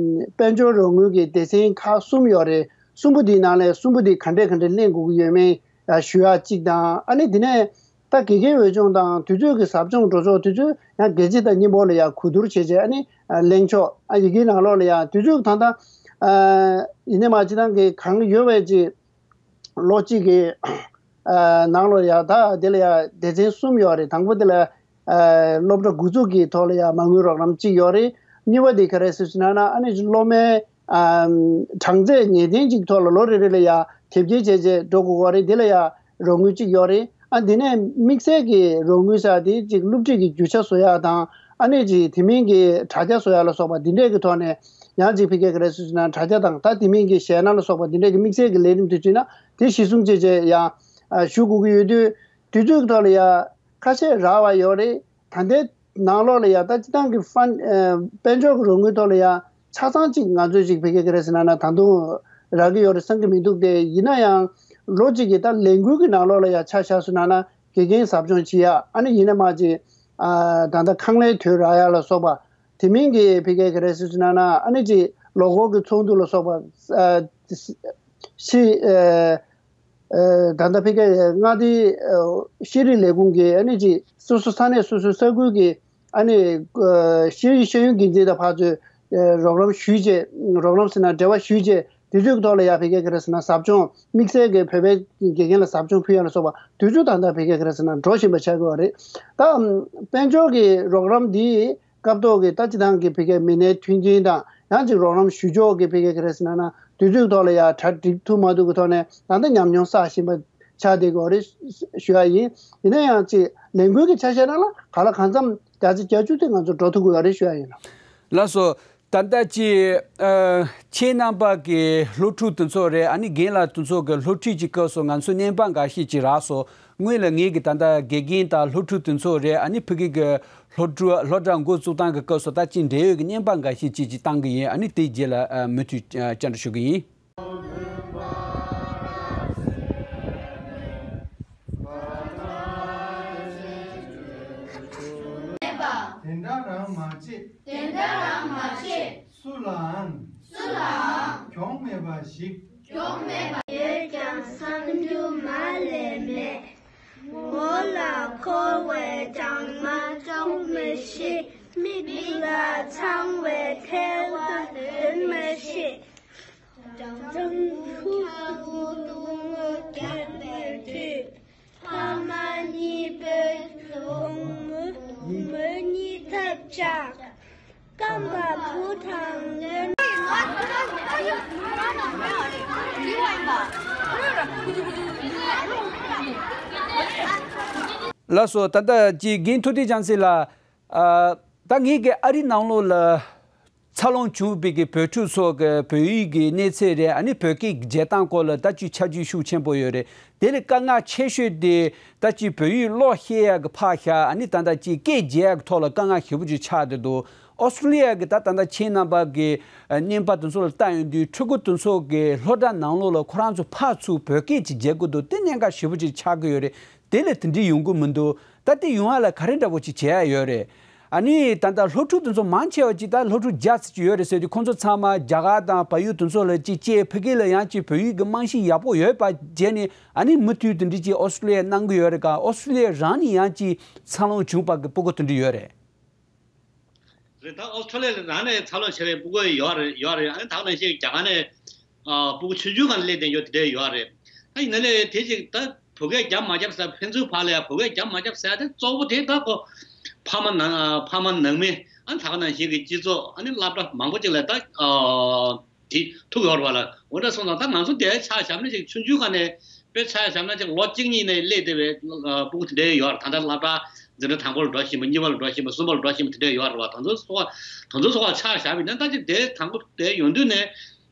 དཔལ་འབྱོར་རོགས་དངུལ་གྱི་སྡེ་ཚན་ཁག་གསུམ་ཡོད་རེད། གསུམ་པོ་དེའི་ནང་ལས་གསུམ་པོ་དེ་ག་འདྲས་ག་འདྲས་ལེན་དགོས་ཀྱི་ཡོད་མེད་ཨ་ཞུ་ཡག་གཅིག་དང་། ཨ་ནི་དེ་ནས་ད་དགེ་རྒན་འོས་སྦྱོང་དང་དུས་ཚོད་ཀྱི་ཟབ་སྦྱོང་འགྲོ་ཕྱོགས་དེ་ཚོ་ཡང་རྒྱལ་སྤྱི་དང་མཉམ་པོ་ལ་ཡ་གོ་བསྡུར་བྱས་བྱས། ཨ་ནི་ཨ་གླེང་ཕྱོགས། ཨ་ཡི་གེའི་ནང་ལོགས་ལ་ཡ་དུས་ཚོད་ད་ལྟ་ཨ་ཡིན་ནའི་མ་སྤྱི་བཏང་གི་གང་ཡོད་པའི་ཅིག་ལོ་གཅིག་གི་ཨ་ནང་ལོགས་ཡ། ད་དེ་ལ་ཡ་སྡེ་ཚན་གསུམ་ཡོད་རེད། དང་པོ་དེ་ལ་ཨ་སློབ་གྲྭ་འགོ་འཛུགས་ཀྱི་ཐོག་ལ་ཡ་མ་དངུལ་རོགས་རམ་གཅིག་ཡོད་རེད། གཉིས་པ་དེ་ག་རེ་ཟེར་ན། ཨ་ནི་སློབ་མའི་ཨམ་གྲངས་ཚད་ངེས་གཏན་ཅིག་ཐོག་ལ་ལོ་རེ་རེ་ལ་ཡ་དེབ་སྐྱེལ་བྱས་བྱས་འགྲོ་དགོས་ཀྱི་རེད། དེ་ལ་ཡ་རོགས་དངུལ་གཅིག་ཡོད་རེད། ཨ་དེ་ནས་དམིགས་བསལ་གྱི་རོགས་དངུལ་ཟེར་དེ་ཅིག་སློབ་ཁྲིད་ཀྱི་རྒྱུ་ཆ་བཟོ་ཡག་དང་། ཨ་ནི་ཅིག་དེ་མིན་གྱི་དྲ་རྒྱ་བཟོ་ཡག་ལ་སོགས་པ་འདི་འདྲས་ཀྱི་ཐོག་ནས་ཡང་ཅིག་ཕ་གིར་ག་རེ་ཟེར་ན། དྲ་རྒྱ་དང་ད་དེ་མིན་གྱི་གཞས་སྣ་ལ་སོགས་པ་འདི་འདྲས་ཀྱི་དམིགས་བསལ་གྱི་ལས་རིམ་དེ་བྱས་ན་དེ་གཞི་བཟུང་བྱས་བྱས་ཡང་ཨ་ཞུ་དགོས་ཀྱི་ཡོད་དུས། དུས་ཚོད་ཀྱི་ཐོག་ལ་ཡ་ཁ་ཤས་རག་པ་ཡོད་རེད། ད་ལྟའི་ནང་ལོགས་ལ་ཡ་ད་སྤྱི་བཏང་གི་ཕན་ཨ་དཔལ་འབྱོར་གྱི་རོགས་དངུལ་ཐོག་ལ་ཡ་ཆ་ཚང་ཅིག་ང་ཚོས་ཅིག་ཕ་གིར་ག་རེ་ཟེར་ན་ན་ད་དུང་རག་གི་ཡོད་རེད་བསམ་གྱི་མི་འདུག་སྟེ། ཡིན་ན་ཡང་ལོ་གཅིག་གི་ད་ལས་འགུལ་གྱི་ནང་ལོགས་ལ་ཡ་ཆ་བཞག་སོང་ན་ན་དགེ་རྒན་ཟབ་སྦྱོང་བྱེད་ཡ། ཨ་ནི་ཡིན་ན་མ་ཅིག་ཨ་ད་ལྟ་ཁང་གླའི་དུས་རག་ཡ་ལ་སོགས་པ། དེ་མིན་གྱི་ཕ་གིར་ག་རེ་ཟེར་ན་ན་ཨ་ནི་ཅིག་ལོ་འཁོར་གྱི་ཚོགས་འདུ་ལ་སོགས་པ། ཨ་ཤི་ཨ་ཨ་ད་ལྟ་ཕ་གིའི་མངའ་སྡེའི་ཨ་ཤེས་རིག་ལས་ཁུངས་ཀྱིས་ཨ་ནི་ཅིག་སོ་སོ་ས་གནས་སོ་སོའི་ས་ཁུལ་གྱི་ཨ་ནི་ཨ་ཤེས་རིག་ཤེས་ཡོན་འགན་འཛིན་དང་ཕར་ཚུར་ཨ་རོགས་རམ་ཞུས་བྱས། རོགས་རམ་ཟེར་ན་འབྲེལ་བ་ཞུས་བྱས། དེ་ཚོའི་ཐོག་ལ་ཡ་ཕ་གིར་ག་རེ་ཟེར་ན་ཟབ་སྦྱོང་། དམིགས་བསལ་གྱི་བོད་པའི་དགེ་རྒན་ལ་ཟབ་སྦྱོང་ཕུལ་ཡ་ལ་སོགས་པ་དུས་ཚོད་ད་ལྟ་ཕ་གིར་ག་རེ་ཟེར་ན་འགྲོ་བཞིན་པ་ཆགས་ཀྱི་ཡོད་རེད། ད་དཔལ་འབྱོར་གྱི་རོགས་རམ་འདི་སྐབས་ཐོག་གི་ད་སྤྱི་བཏང་གི་ཕ་གིའི་མི་སྣའི་མཐུན་རྐྱེན་དང་། ཡང་ཅིག་རོགས་རམ་ཞུ་ཕྱོགས་ཀྱི་ཕ་གིར་ག་རེ་ཟེར་ན་ན་དུས་ཚོད་ཐོག་ལ་ཡ་གྲ་སྒྲིག་ཐུབ་མ་ཐུབ་ཀྱི་ཐོག་ནས་ད་ལྟ་ཉམས་མྱོང་བསགས་བཞིན་པ་ཆགས་བསྡད་ཀྱི་ཡོད་རེད་ཞུ་ཡ་ཡིན། ཡིན་ན་ཡང་ཅིག་ལས་འགུལ་གྱི་ཆ་བཞག་ན་ལ་ག་ལ་གང་འཚམ་བརྒྱ་ཆ་བརྒྱད་ཅུ་དེ་ང་ཚོ་འགྲོ་ཐུབ་ཀྱི་ཡོད་རེད་ཞུ་ཡ་ཡིན། ལགས་སོ། ད་ལྟ་ཅིག་ཨ་ཁྱེད་རྣམ་པ་གི་སློབ་ཕྲུག་དེ་ཚོ་རེད། ཨ་ནི་རྒན་ལགས་དེ་ཚོ་གི་སློབ་ཁྲིད་ཀྱི་སྐབས་སུ་ང་ཚོ་རྣམ་པ་འགའ་ཤས་ཅིག་རག་སོང་། སྔོན་ལ་ངེད་ཀྱི་ད་ལྟ་དགེ་རྒན་དང་སློབ་ཕྲུག་དེ་ཚོ་རེད། ཨ་ནི་ཕ་གི་གི་སློབ་ཕྲུག་སློབ་གྲྭ་འགོ་བཙུགས་སྟངས་ཀྱི་སྐབས་སུ་ད་ཅིག་འབྲེལ་ཡོད་ཀྱི་རྣམ་པ་འགའ་ཤས་ཅིག་ཅིག་བཏང་གི་ཡིན། ཨ་ནི་དེའི་རྗེས་ལ་ཨ་མུ་མཐུད་ཨ་བཅར་འདྲི་ཞུ་གི་ཡིན། དེ་འདྲ་རང་མ་བྱེད། དེ་འདྲ་རང་མ་བྱེད། སུ་ལའང་། སུ་ལའང་། གྱོང་མེད་པ་ཞིག། གྱོང་མེད་པ། ཡོད་ཀྱང་གསང་རྒྱུ་མ་ལས་མེད། ངོ་ལ་འཁོར་བའི་བྱང་མ་བཅོམ་མི་ཤེས། མིག་ལ་འཆང་བའི་ཐལ་བ་འདོན་མི་ཤེས། བྱང་ཆུབ་ཏུ་ངུ་རྒྱག་པའི་དུས། ཕ་མ་གཉིས་པོའི་གྱོང་མོ་མོ་གཉིས་ཐབས་ཆག། རྐང་པ་བུ་དང་ལོན། ལགས་སོ། ད་ལྟ་ཅིག་རྒན་ཐུབ་བསྟན་བྱམས་སེང་ལགས། ཨ་ད་ངེད་ཀྱི་ཨ་རི་ནང་ལོགས་ལ་འཚར་ལོངས་བྱུང་བའི་གི་བོད་ཕྲུག་ཚོ་གི་བོད་ཡིག་གི་གནས་ཚད་རེད། ཨ་ནི་བོད་སྐད་ཀྱི་བརྗེད་སྟངས་སྐོར་ལ་ད་ཅིག་ཁྱབ་འཇུག་ཤུགས་ཆེན་པོ་ཡོད་རེད། དེ་ལས་དཀའ་ངལ་ཆེ་ཤོས་དེ་ད་ཅིག་བོད་ཡིག་ཀློག་ཤེས་ཡག་གི་ཕར་བཞག་ཨ་ནི་ད་ལྟ་ཅིག་སྐད་བརྗེད་ཡག་གི་ཐོག་ལ་དཀའ་ངལ་ཞེ་པོ་ཅིག་ཆགས་བསྡད་འདུག་ཨོ་སི་ཀྲོ་ལི་ཡ་གི་ད་ད་ལྟ་ཁྱེད་རྣམ་པ་གི་ཨ་རྣམ་པ་དེ་ཚོ་ལ་ལྟ་ཡོང་དུས། ཕྲུ་གུ་དེ་ཚོ་གི་སློབ་གྲྭ་ནང་ལོགས་ལ་ཁོ་རང་ཚོ་ཕར་ཚུར་བོད་སྐད་ཅིག་བརྗེད་དགོས་འདུག་དེ་གནད་འགག་ཞེ་པོ་ཅིག་ཆགས་ཀྱི་ཡོད་རེད། དེ་ལས་དེ་འདྲའི་ཡོང་གི་མི་འདུག་ད་དེ་ཡོང་བ་ལ་ག་རེ་འདྲ་པོ་ཅིག་བྱེད་ཡ་ཡོད་རེད། ཨ་ནི་ད་ལྟ་སློབ་ཕྲུག་དེ་ཚོ་མང་ཆེ་བ་ཅིག་ད་སློབ་ཕྲུག་བརྒྱ་ཙམ་ཅིག་ཡོད་རེད་ཟེར་དུས། ཁོང་ཚོ་ཚང་མ་རྒྱ་གར་དང་བལ་ཡུལ་དེ་ཚོ་ལ་ཅིག་བཅར། ཕ་གི་ལ་ཡང་ཅིག་བོད་ཡིག་གི་རྨང་གཞི་ཡག་པོ་ཡོད་པ་བྱས་ནས། ཨ་ནི་མུ་མཐུད་དེ་འདྲ་ཅིག་ཨོ་སི་ཀྲོ་ལི་ཡ་གནང་གི་ཡོད་རེད་ག་ཨོ་སི་ཀྲོ་ལི་ཡ་རང་ནས་ཡང་ཅིག་འཚར་ལོངས་བྱུང་བ་གི་སྤུ་གུ་དེ་འདྲ་ཡོད་རེད། རེད། ད་ཨོ་སི་ཀྲོ་ལི་ཡ་ལ་རང་ནས་འཚར་ལོངས་བྱས་པའི་སྤུ་གུ་ཡོད་རེད། ཡོད་རེད། ཨ་ནི་ད་ག་ནང་བཞིན་རྒྱ་གར་ནས་ཨ་སྤུ་གུ་ཆུང་ཆུང་སྒང་ནས་སླེབས་བསྡད་ཡོད་དེ་འདྲ་ཡོད་རེད། ད་ཡིན་ན་ལས་དེ་ཅིག་ད་ བོད་སྐད་རྒྱབ་མ་རྒྱབ་ཟེར། ཕན་ཚུན་བར་ལ་ཡང་བོད་སྐད་རྒྱབ་མ་རྒྱབ་ཟེར་ཏེ་གཙོ་བོ་དེ་ད་ཁོ་ཕ་མ་ནང་ཕ་མ་ནང་མི་ཨ་ནི་ད་ག་ནང་བཞིན་གྱི་སྤྱི་ཚོགས་ཨ་ནི་སློབ་གྲྭ་མང་པོ་ཅིག་ལ་ད་དེ་ཐུག་ཡོད་རེད་བ་ལ། འོ་འདྲ་སོང་ཙང་ད་ང་ཚོ་དེ་ཆ་བཞག་ན་ཅིག་ཆུང་ཆུང་སྒང་ནས་དཔེ་ཆ་བཞག་ན་ཅིག་ལོ་གཅིག་གཉིས་ནས་སླེབས་བསྡད་པའི་སྤུ་གུ་དེ་འདྲ་ཡོད་རེད། ད་ལྟ་སློབ་གྲྭ་འཛིན་གྲྭ་དང་པོ་ལ་འགྲོ་བཞིན་པ། གཉིས་པ་ལ་འགྲོ་བཞིན་པ། གསུམ་པ་ལ་འགྲོ་བཞིན་པ་དེ་འདྲ་ཡོད་རེད་བ། དེ་ཚོ་སོགས་དེ་ཚོ་སོགས་ལ་ཆ་བཞག་པ་ཡིན་ན་ད་ཅིག་དེ་དང་པོ་དེ་ཡོང་དུས་ནས་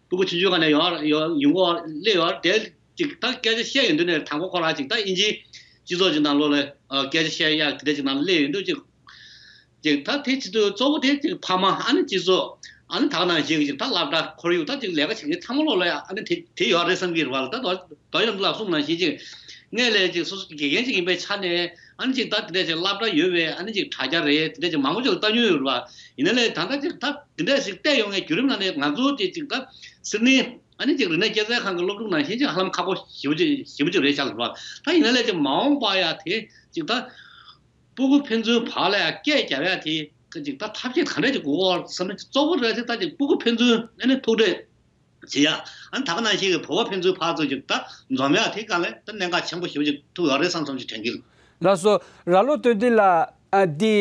སྤུ་གུ་ཆུང་ཆུང་སྒང་ནས་ཡོད་ཡོད་ཡོང་གི་སླེབས་ཡོད་རེད། དེ་ཅིག་ད་སྐད་ཆ་བཤད་ཡོང་དུས་ནས་དང་པོ་ཁོ་རང་ཅིག་ད་དབྱིན་ཇིའི་སྤྱི་ཚོགས་ཀྱི་ནང་ལོགས་ལ་ཨ་སྐད་ཆ་བཤད་ཡག་དེ་འདྲ་ཅིག་ནང་སླེབས་ཡོང་དུས་ཅིག་ཅིག་ད་དེ་བྱེད་དུས་གཙོ་བོ་དེ་ཅིག་ཕ་མ་ཨ་ནི་སྤྱི་ཚོགས་ཨ་ནི་ད་ག་ནང་བཞིན་གྱི་ཅིག་ད་སློབ་གྲྭ་ཁོར་ཡུག་ད་ཅིག་ལས་ཀ་བྱེད་མཁན་ཚང་མ་ལོགས་ལ་ཨ་ནི་དེ་དེ་ཡོད་རེད་བསམ་གྱི་རེད་བ་ལ། ད་དོ་དོ་ཡོང་ལ་གསུངས་ནང་བཞིན་ཅིག་སྔས་ལས་ཅིག་སོ་སོ་དགེ་རྒན་ཅིག་ཡིན་པའི་ཆ་ནས་ཨ་ནི་ཅིག་ད་དེ་འདྲ་ཅིག་སློབ་གྲྭ་ཡོད་པའི་ཨ་ནི་ཅིག་དྲ་རྒྱ་རེད། དེ་འདྲ་ཅིག་མང་པོ་ཅིག་ལ་ལྟ་མྱོང་ཡོད་རེད་བ། ཡིན་ན་ལས་ད་ལྟ་ཅིག་ད་དེ་འདྲ་ཞིག་བལྟས་ཡོང་བའི་བརྒྱུད་རིམ་ནང་ནས་ང་ཚོ་དེ་ཅིག་ད་སིད་ནི་ཨ་ནི་ཅིག་རིག་གནས་སྐྱེད་ཚལ་ཁང་གི་སློབ་ཕྲུག་ནང་བཞིན་ཅིག་ཧ་ལམ་ཁག་པོ་ཞེ་པོ་ཅིག་ཞེ་པོ་ཅིག་རེད་ཤག་ལ་བ། ད་ཡིན་ན་ལས་ཅིག་མ་འོངས་པ་ཡ་དེ་ཅིག་ད་སྤུ་གུ་ཕན་ཚུན་བར་ལ་ཡ་སྐད་རྒྱབ་ཡ་དེ་ཅིག་ད་ཐབས་ཤེས་ག་འདྲ་ཅིག་དགོས་ཀྱི་ཡོད་བསམ་ན། གཙོ་བོ་རེད་དེ་ད་ཅིག་སྤུ་གུ་ཕན་ཚུན་ཨ་ནི་ཐུག་འཕྲད་བྱེད་ཡ། ཨ་ནི་ད་ག་ནང་བཞིན་གྱི་བོད་པ་ཕན་ཚུན་བར་དུ་ཅིག་ད་འཛོམས་ཡ་དེ་སྒང་ལ་ད་གནད་འགག་ཆེན་པོ་ཞེ་པོ་ཅིག་ཐུག་ཡོད་རེད་བསམ་བསམ་ཅིག་དྲན་གྱི་འདུག་ལགས་སོ། ར་ལོ་སྟོན་ལྡན་ལགས། ཨ་འདི་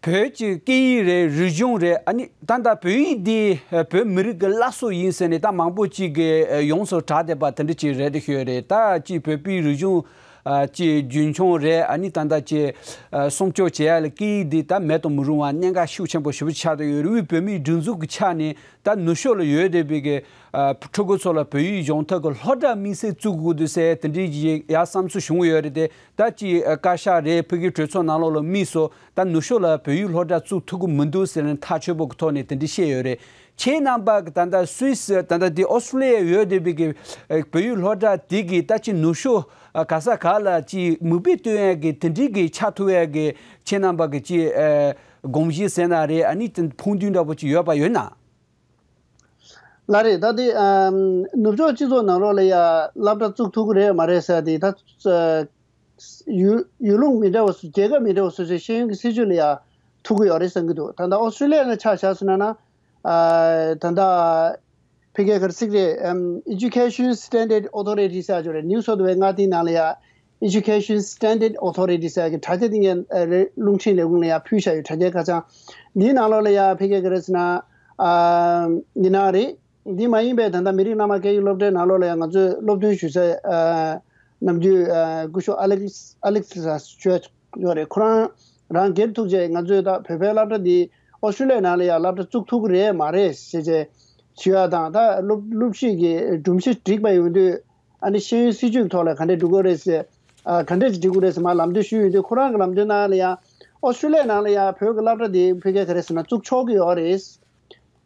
བོད་ཀྱི་སྐད་ཡིག་རེད། རིག་གཞུང་རེད། ཨ་ནི་ད་ལྟ་བོད་ཡིག་འདི་བོད་མི་རིགས་ཀྱི་བླ་སྲོག་ཡིན་ཟེར་ནས་ད་མང་པོ་ཅིག་གིས་ཡོངས་སུ་གྲགས་བསྡད་པ་དེ་འདྲ་ཅིག་རེད་དེ་ཤོད་རེད། ད་ཅིག་བོད་པའི་རིག་གཞུང་ཨ་ཅིག་རྒྱུན་འཁྱོངས་རེད། ཨ་ནི་ད་ལྟ་ཅིག་ཨ་སྲུང་སྐྱོབ་བྱེད་ཡ་ལ་སྐད་ཡིག་འདི་ད་མེད་དུ་མི་རུང་བ་གནད་འགག་ཤུགས་ཆེན་པོ་ཞེ་པོ་ཆགས་བསྡད་ཡོད་རེད། དབུས་བོད་མིའི་སྒྲིག་འཛུགས་ཀྱི་ཆ་ནས་ད་ནུབ་ཕྱོགས་ལ་ཡོད་བསྡད་པའི་གི་ཨ་ཕྲུ་གུ་ཚོ་ལ་བོད་ཡིག་སྦྱོང་ཐབས་ཀྱི་སློབ་གྲྭ་དམིགས་བསལ་བཙུགས་དགོས་འདུག་ཟེར་དེ་འདྲའི་ཡ་བསམ་ཚུལ་བྱུང་ཡོད་རེད་དེ། ད་ཅིག་བཀའ་ཤག་རེད། ཕ་གིའི་གྲོས་ཚོགས་ནང་ལོགས་ལ་དམིགས་སོ། ད་ནུབ་ཕྱོགས་ལ་བོད་ཡིག་སློབ་གྲྭ་བཙུགས་ཐུབ་ཀྱི་མི་འདུག་ཟེར་ནས་ཐག་ཆོད་པོ་གི་ཐོག་ནས་དེ་འདྲ་བཤད་ཡོད་རེད། ཁྱེད་རྣམ་པ་གི་ད་ལྟ་སུད་སི་ད་ལྟ་དེ་ཨོ་སི་ཀྲོ་ལི་ཡ་ཡོད་བསྡད་པའི་གི་ཨ་བོད་ཡིག་སློབ་གྲྭ་དེ་གི་ད་ཅིག་ནུབ་ཕྱོགས་ཨ་ག་ས་ག་ལ་ཅིག་མིག་དཔེ་སྟོན་ཡ་གི་དེ་འདྲའི་གི་ཆགས་ཐུབ་ཡ་གི་ཁྱེད་རྣམ་པ་གི་ཅིག་ཨ་དགོངས་གཞི་ཟེར་ན་རེད། ཨ་ནི་དེ་ཕུགས་འདུན་འདྲ་པོ་ཅིག་ཡོད་པ་ཡོད་ན། ལགས་རེད། ད་དེ་ཨམ་ནུབ་ཕྱོགས་སྤྱི་ཚོགས་ནང་ལོགས་ལ་ཡ་སློབ་གྲྭ་བཙུགས་ཐུབ་ཀྱི་རེད་མ་རེད་ཟེར་དེ་ད་ཨ་ཡུལ་ཡུལ་ལུང་མི་འདྲ་བ་སུ་རྒྱལ་ཁབ་མི་འདྲ་བ་སོ་སོའི་ཤེས་ཡོན་གྱི་སྲིད་ཇུས་ལ་ཡ་ཐུག་གི་ཡོད་རེད་བསམ་གྱི་འདུག་ད་ལྟ་ཨོ་སི་ཀྲོ་ལི་ཡ་ལ་ཆ་བཞག་སོང་ན་ན་ཨ་ད་ལྟ་ཕ་གིའི་ག་རེ་ཟེར་གྱི་རེད། ཨམ་Education Standard Authority ཟེར་ཡ་ཅིག་ཡོད་རེད། ནིའུ་སའོཐ་ཝེལ་མངའ་སྡེའི་ནང་ལ་ཡ་Education Standard Authority ཟེར་གྱི་དྲ་རྒྱ་དེ་ངས་ཨ་རེ་རླུང་འཕྲིན་ལས་ཁུངས་ལ་ཡང་ཕུལ་བཞག་ཡོད། དྲ་རྒྱའི་ཁ་བྱང་འདིའི་ནང་ལོགས་ལ་ཡང་ཕ་གིའི་ག་རེ་ཟེར་ན་ཨ་ཡིན་ན་རེད། འདི་མ་ཡིན་པའི་ད་ལྟ་མི་རིགས་སློབ་མ་སྐད་ཡིག་སློབ་གྲྭའི་ནང་ལོགས་ལ་ཡང་ང་ཚོས་སློབ་སྟོན་ཞུ་སའི་ཨ་ནམ་རྒྱུན་ཨ་སྐུ་ཞབས་ཨ་ལེག་ཨ་ལེག་ཟེར་ཞུ་ཡ་ཡོད་རེད། ཁོ་རང་རང་སྒེར་ཐུགས་རྗེ་ང་ཚོས་ད་བོད་པའི་སློབ་གྲྭ་འདི་ཨོ་སི་ཀྲོ་ལི་ཡའི་ནང་ལ་ཡང་སློབ་གྲྭ་བཙུགས་ཐུབ་ཀྱི་རེད་མ་རེད་ཞེས་བྱས་ཞུ་ཡ་དང་། ད་སློབ་སློབ་ཞུགས་ཀྱི་སྒྲོམ་གཞི་འགྲིག་པ་ཡོང་དུས། ཨ་ནི་ཤེས་ཡོན་སྲིད་ཇུས་ཐོག་ལ་ག་འདྲས་འགྲོ་དགོས་རེད་ཟེར། ཨ་ག་འདྲས་ཅིག་འགྲིག་དགོས་རེད་ཟེར་མར་ལམ་སྟོན་ཞུས་ཡོང་དུས། ཁོ་རང་གི་ལམ་སྟོན་ནང་ལ་ཡང་ཨོ་སི་ཀྲོ་ལི་ཡའི་ནང་ལ་ཡང་བོད་ཀྱི་སློབ་གྲྭ་དེ་ཕ་གིའི་ག་རེ་ཟེར་ན་བཙུགས་ཆོག་གི་ཡོད་རེད།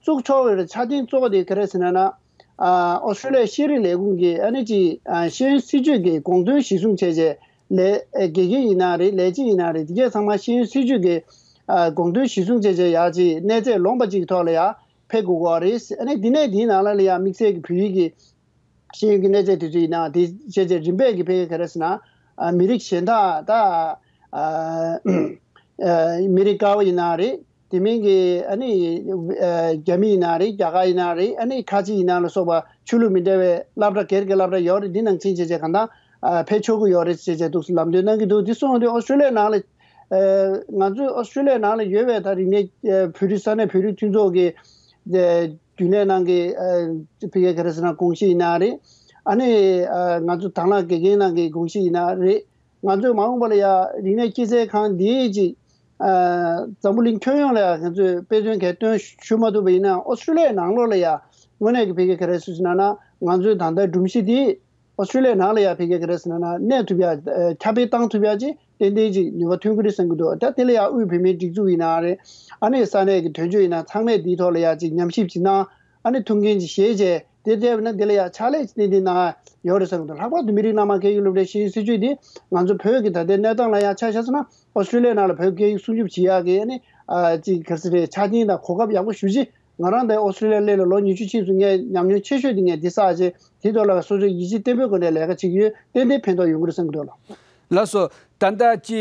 བཙུགས་ཆོག་གི་ཡོད་རེད། ཆ་རྐྱེན་གཙོ་བོ་དེ་ག་རེ་ཟེར་ན་ན། ཨ་ཨོ་སི་ཀྲོ་ལི་ཡའི་ཤེས་རིག་ལས་ཁུངས་ཀྱིས་ཨ་ནི་ཅིག་ཨ་ཤེས་ཡོན་སྲིད་ཇུས་ཀྱི་དགོངས་དོན་གཞིར་བཟུང་བྱས་རྗེས་ལས་ཨ་དགེ་རྒན་ཡིན་ན་རེད། ལས་བྱེད་ཡིན་ན་རེད། དེ་གས་ཚང་མ་ཤེས་ཡོན་སྲིད་ཇུས་ཀྱི་ཨ་དགོངས་དོན་གཞིར་བཟུང་བྱས་རྗེས་ཡག་ཅིག་གནས་ཚད་ལོངས་པ་ཅིག་གི་ཐོག་ལ་ཡང་ཕེབས་དགོས་ཀྱི་ཡོད་རེད། ཨ་ནི་དེ་ནས་དེའི་ནང་ལ་ལ་ཡང་དམིགས་བསལ་གྱི་བོད་ཡིག་གི་ཤེས་ཡོན་གྱི་གནས་ཚད་དེ་ཚོ་ཡིན་ན་དེ་བྱས་རྗེས་རིམ་པས་ཀྱི་ཕ་གིའི་ག་རེ་ཟེར་ན་ཨ་མི་རིགས་གཞན་དག་ད་ཨ་ཨ་མི་རིགས་དཀར་པོ་ཡིན་ན་རེད། དེ་མིན་གྱི་ཨ་ནི་ཨ་རྒྱ་མི་ཡིན་ན་རེད། རྒྱ་གར་ཡིན་ན་རེད། ཨ་ནི་ཁ་ཆེ་ཡིན་ན་ལ་སོགས་པ་ཆོས་ལུགས་མི་འདྲ་བའི་སློབ་གྲྭ་སྒེར་གྱི་སློབ་གྲྭ་ཡོད་རེད། འདི་ནང་ཕྱིན་བྱས་རྗེས་གང་ལྟར་ཨ་ཕེབས་ཆོག་གི་ཡོད་རེད་ཟེར་བྱས་འདུག་ལམ་སྟོན་གནང་གི་འདུག་འདི་སོང་དུས་ཨོ་སི་ཀྲོ་ལི་ཡའི་ནང་ལ་ཨ་ང་ཚོས་ཨོ་སི་ཀྲོ་ལི་ཡའི་ནང་ལ་ཡོད་པའི་ད་རིག་གནས་ཨ་བོད་རིགས་ས་གནས་བོད་རིགས་མཐུན་ཚོགས་ཀྱི་ཨ་རྒྱུན་ལས་ནང་གི་ཨ་ཕ་གིའི་ག་རེ་ཟེར་ན་དགོངས་གཞི་ཡིན་ན་རེད། ཨ་ནི་ཨ་ང་ཚོ་དྭང་བླངས་དགེ་རྒན་ནང་གི་དགོངས་གཞི་ཡིན་ན་རེད། ང་ཚོས་མ་འོངས་པ་ལ་ཡ་རིག་གནས་སྐྱེད་ཚལ་ཁང་འདིའི་ཅིག་ཨ་འཛམ་བུ་གླིང་ཁྱོན་ཡོངས་ལ་ཡ་ང་ཚོས་དཔེ་མཚོན་གལ་སྟོན་ཞུ་མ་ཐུབ་པ་ཡིན་ན། ཨོ་སི་ཀྲོ་ལི་ཡའི་ནང་ལོགས་ལ་ཡ་དངོས་གནས་ཀྱི་ཕ་གིའི་ག་རེ་ཟེར་ན་ན་ང་ཚོའི་ད་ལྟའི་སྒྲོམ་གཞི་འདི་ཨོ་སི་ཀྲོ་ལི་ཡའི་ནང་ལ་ཡ་ཕ་གིའི་ག་རེ་ཟེར་ན་ན་གནས་ཐུབ་ཡ་ཨ་ཁྱབ་སྤེལ་བཏང་ཐུབ་ཡ་ཅིག་ཏན་ཏན་ཅིག་ནུས་པ་ཐོན་གྱི་རེད་བསམ་གྱི་འདུག་ད་དེ་ལ་ཡ་དབུས་བོད་མིའི་སྒྲིག་འཛུགས་ཡིན་ན་རེད། ཨ་ནི་ས་གནས་ཀྱི་དོན་གཅོད་ཡིན་ན་ཚང་མས་འདིའི་ཐོག་ལ་ཡ་ཅིག་ཉམས་ཞིབ་ཅིག་གནང་། ཨ་ནི་ཐུགས་འགན་ཅིག་བཞེས་བྱས་དེ་བལྟས་པ་ན་འདི་ལ་ཡ་ཕྱག་ལས་ཅིག་ཏན་ཏན་གནང་ཡ་ཡོད་རེད་བསམ་གྱི་འདུག་ལྷག་པར་དུ་མི་རིགས་སློབ་མ་སྐད་ཡིག་སློབ་གྲྭའི་ཤེས་ཡོན་སྲིད་ཇུས་འདི་ང་ཚོ་བོད་ཀྱི་ད་ལྟའི་གནས་སྟངས་ལ་ཡ་ཆ་བཞག་སོང་ན་ཨོ་སི་ཀྲོ་ལི་ཡའི་ནང་ལ་བོད་སྐད་ཡིག་སྲུང་སྐྱོབ་བྱེད་ཡག་གི་ཨ་ནི་ཨ་ཅིག་ག་རེ་ཟེར་རེད། ཆ་རྐྱེན་དང་གོ་སྐབས་ཡག་པོ་ཞེ་པོ་ཅིག་ང་རང་ད་ཨོ་སི་ཀྲོ་ལི་ཡ་སླེབས་ལ་ལོ་ཉི་ཤུ་ཕྱིན་སོང་། ངས་ཉམས་མྱོང་ཆེ་ཤོས་དེ་ངས་འདི་བསགས་བྱས་དེའི་ཐོག་ལ་སོ་སོའི་ཡིད་ཆེས་བརྟན་པོའི་སྒོ་ནས་ལས་ཀ་བྱེད་ཀྱི་ཡོད། ཏན་ཏན་ཕན་ཐོགས་ཡོང་གི་རེད་བསམ་གྱི་འདུག་ལགས། ལགས་སོ། ད་ལྟ་ཅི་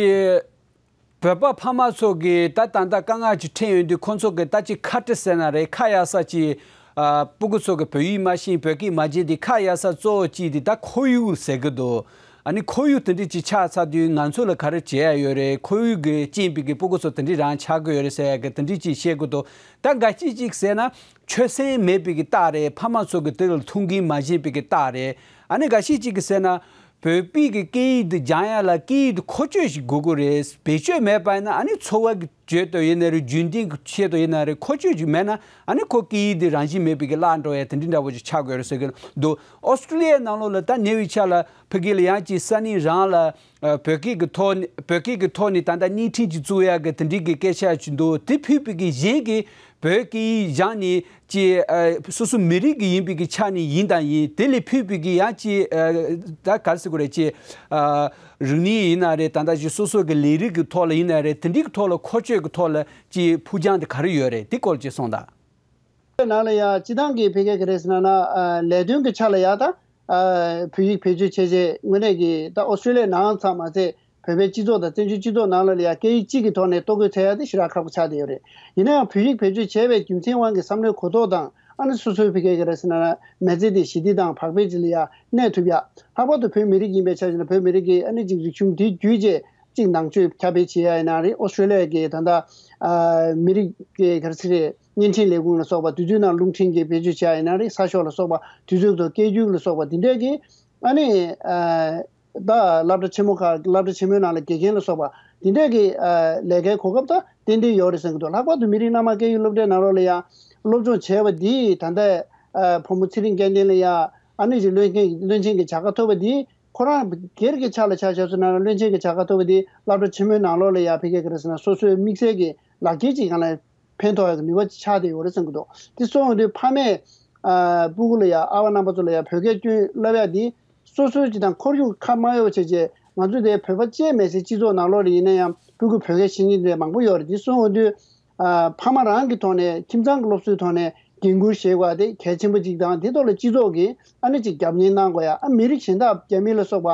བོད་པ་ཕ་མ་ཚོ་གིས་ད་ད་ལྟ་དཀའ་ངལ་ཅིག་འཕྲད་ཡོང་དུས་ཁོང་ཚོ་གིས་ད་ཅི་ཁ་བྲལ་ཟེར་ན་རེད། ཁ་གཡར་ས་ཅིག་ཨ་སྤུ་གུ་ཚོ་གིས་བོད་ཡིག་མ་ཤེས་བོད་སྐད་མ་བརྗེད་དེ་ཁ་གཡར་ས་གཙོ་བོ་གཅིག་དེ་ད་ཁོར་ཡུག་ཟེར་གྱི་འདུག་ཨ་ནི་ཁོར་ཡུག་དེ་འདྲ་ཅིག་ཆགས་ཚར་དུས་ང་ཚོ་ལ་ག་རེ་བྱེད་ཡ་ཡོད་རེད། ཁོར་ཡུག་གི་རྐྱེན་པས་ཀྱི་སྤུ་གུ་ཚོ་དེ་འདྲ་རང་ཆགས་ཀྱི་ཡོད་རེད་ཟེར་ཡ་གི་དེ་འདྲ་ཅིག་བཤད་དགོས་འདུག་ད་འགའ་ཤས་ཅིག་ཟེར་ན་ཆོད་སེམས་མེད་པའི་གི་རྟགས་རེད། ཕ་མ་ཚོ་གི་དེ་ལ་ཐུགས་འགན་མ་བཞེས་པའི་གི་རྟགས་རེད། ཨ་ནི་འགའ་ཤས་ཅིག་གིས་ཟེར་ན་བོད་པའི་གི་སྐད་ཡིག་འདི་སྦྱང་ཡ་ལ་སྐད་ཡིག་འདི་མཁོ་སྤྱོད་ཞིག་དགོས་ཀྱི་རེད། བེད་སྤྱོད་མེད་པ་ཡིན་ན་ཨ་ནི་འཚོ་བ་གི་ཆེད་དུ་ཡིན་ན་རེད། རྒྱུན་ལྡན་གྱི་ཆེད་དུ་ཡིན་ན་རེད། མཁོ་སྤྱོད་ཅིག་མེད་ན་ཨ་ནི་ཁོ་སྐད་ཡིག་འདི་རང་བཞིན་མེད་པའི་གི་བརླག་འགྲོ་ཡ་དེ་འདྲ་འདྲ་བོ་ཅིག་ཆགས་དགོས་རེད་ཟེར་གི་འདུག་ཨོ་སི་ཀྲི་ལི་ཡའི་ནང་ལོགས་ལ་ད་ཉེ་བའི་ཆར་ལ་ཕ་གི་ལ་ཡང་ཅིག་ས་གནས་རང་ལ་ཨ་བོད་སྐད་ཀྱི་ཐོག་ནས་བོད་སྐད་ཀྱི་ཐོག་ནས་ད་ལྟ་བརྙན་འཕྲིན་ཅིག་བཙུགས་ཡ་གི་དེ་འདྲའི་གི་སྐད་ཆ་ཅིག་འདུག་དེ་ཕུད་པའི་གི་གཞན་གྱི་བོད་སྐད་ཡིག་སྦྱངས་ནས་ཅིག་ཨ་སོ་སོ་མི་རིགས་ཀྱི་ཡིན་པའི་གི་ཆ་ནས་ཡིན་དང་ཡིན། དེ་ལས་ཕུད་པའི་གི་ཡང་ཅིག་ཨ་ད་ག་རེ་ཟེར་དགོས་རེད། ཅིག་ཨ་རིག་གནས་ཡིན་ན་རེད། ད་ལྟ་ཅིག་སོ་སོ་གི་ལས་རིགས་ཀྱི་ཐོག་ལ་ཡིན་ན་རེད། དེ་འདྲའི་གི་ཐོག་ལ་མཁོ་སྤྱོད་ཀྱི་ཐོག་ལ་ཅིག་ཕུགས་རྒྱང་དེ་ག་རེ་ཡོད་རེད། དེ་སྐོར་ཅིག་གསུངས་དང་། ནང་ལ་ཡ་སྤྱི་བཏང་གི་ཕ་གི་ག་རེ་ཟེར་ན་ན་ཨ་ལས་དོན་གྱི་ཆ་ལ་ཡ་ད་ཨ་བོད་ཡིག་བེད་སྤྱོད་བྱས་རྗེས་དངོས་གནས་ཀྱི་ད་ཨོ་སི་ཀྲི་ལི་ཡ་ནང་ཙམ་མ་ཟད་བོད་པའི་སྤྱི་ཚོགས་དང་བཙན་བྱོལ་སྤྱི་ཚོགས་ནང་ལ་ཡ་སྐད་ཡིག་གཅིག་གི་ཐོག་ནས་ལྟོ་གོས་འཚོལ་ཡ་དེ་ཞེ་དྲག་ཁག་པོ་ཆགས་བསྡད་ཡོད་རེད། ཡིན་ན་ཡང་བོད་ཡིག་བེད་སྤྱོད་བྱས་པའི་རྒྱུ་མཚན་དབང་གིས་བསམ་བློའི་གོ་རྟོགས་དང་ཨ་ནི་སོ་སོའི་ཕ་གི་ག་རེ་ཟེར་ན་ན་མི་ཚེ་དེ་ཞི་བདེ་དང་བག་ཕེབས་ཅིག་ལ་ཡ་གནས་ཐུབ་ཡ། ལྷག་པར་དུ་བོད་མི་རིགས་ཡིན་པའི་ཆ་བཞག་ན་བོད་མི་རིགས་ཀྱི་ཨ་ནི་ཅིག་རིག་གཞུང་དེ་བརྒྱུད་རྗེས་ཅིག་ནང་ཆོས་ཁྱབ་སྤེལ་བྱེད་ཡ་ཡིན་ན་རེད། ཨོ་སི་ཀྲི་ལི་ཡ་གི་ད་ལྟ་ཨ་མི་རིགས་ཀྱི་ག་རེ་ཟེར་རེད། བརྙན་འཕྲིན་ལས་ཁུངས་ལ་སོགས་པ་དུས་ཚོད་ནང་རླུང་འཕྲིན་གྱི་བེད་སྤྱོད་བྱེད་ཡ་ཡིན་ན་རེད། གསར་ཤོག་ལ་སོགས་པ་དུས་ཚོད་ཐོག་སྐད་སྒྱུར་ལ་སོགས་པ་འདི་འདྲས་ཀྱི་ཨ་ནི་ཨ་ད་སློབ་གྲྭ་ཆེན་མོ་ཁག་སློབ་གྲྭ་ཆེན་མོའི་ནང་ལ་དགེ་རྒན་ལ་སོགས་པ་འདི་འདྲས་ཀྱི་ཨ་ལས་ཀའི་གོ་སྐབས་ད་ཏན་ཏན་ཡོད་རེད་བསམ་གྱི་འདུག་ལྷག་པར་དུ་མི་རིགས་སྣ་མང་སྐད་ཡིག་སློབ་གྲྭའི་ནང་ལོགས་ལ་ཡང་སློབ་སྦྱོང་བྱས་པ་འདིས་ད་ལྟ་ཨ་བུ་མོ་ཚེ་རིང་སྐལ་ལྡན་ལ་ཡང་ཨ་ནི་ཅིག་བློན་ཆེན་བློན་ཆེན་གྱི་བྱ་དགའ་ཐོབ་པ་འདིས་ཁོ་རང་སྒེར་གྱི་ཆ་ལ་ཆ་བཞག་སོང་ན་བློན་ཆེན་གྱི་བྱ་དགའ་ཐོབ་པ་འདིས་སློབ་གྲྭ་ཆེན་མོའི་ནང་ལོགས་ལ་ཡང་ཕ་གི་ག་རེ་ཟེར་ན་སོ་སོའི་དམིགས་བསལ་གྱི་ལག་ཁྱེར་ཅིག་སྒང་ལ་ཕན་ཐོགས་ཡག་གི་ནུས་པ་ཅིག་ཆགས་བསྡད་ཡོད་རེད་བསམ་གྱི་འདུག་དེ་སོང་ཡོང་དུས་ཕ་མས་ཨ་སྤུ་གུ་ལ་ཡང་ཨ་བ་རྣམ་པ་ཚོ་ལ་ཡང་བོད་སྐད་སྐྱོན་བསླབ་ཡག་འདི་སོ་སོའི་ཅིག་དང་ཁོར་ཡུག་ཁ་མ་གཡོག་བྱས་རྗེས་ང་ཚོ་དེ་བོད་པ་གཅིག་མ་ཟད་སྤྱི་ཚོགས་ནང་ལོགས་ལ་ཡིན་ན་ཡང་སྤུ་གུ་བོད་སྐད་ཤེས་མཁན་དེ་མང་པོ་ཡོད་རེད། དེ་སོང་ཡོང་དུས་ཨ་ཕ་མ་རང་གི་ཐོག་ནས་ཁྱིམ་ཚང་གི་སློབ་གསོའི་ཐོག་ནས་འགན་འཁུར་བཞེས་དགོས་དེ་གལ་ཆེན་པོ་གཅིག་དང་། དེ་ཐོག་ལ་སྤྱི་ཚོགས་ཀྱིས་ཨ་ནི་ཅིག་རྒྱབ་གཉེར་གནང་དགོས་ཡ། ཨ་མི་རིགས་གཞན་དག་རྒྱ་མི་ལ་སོགས་པ་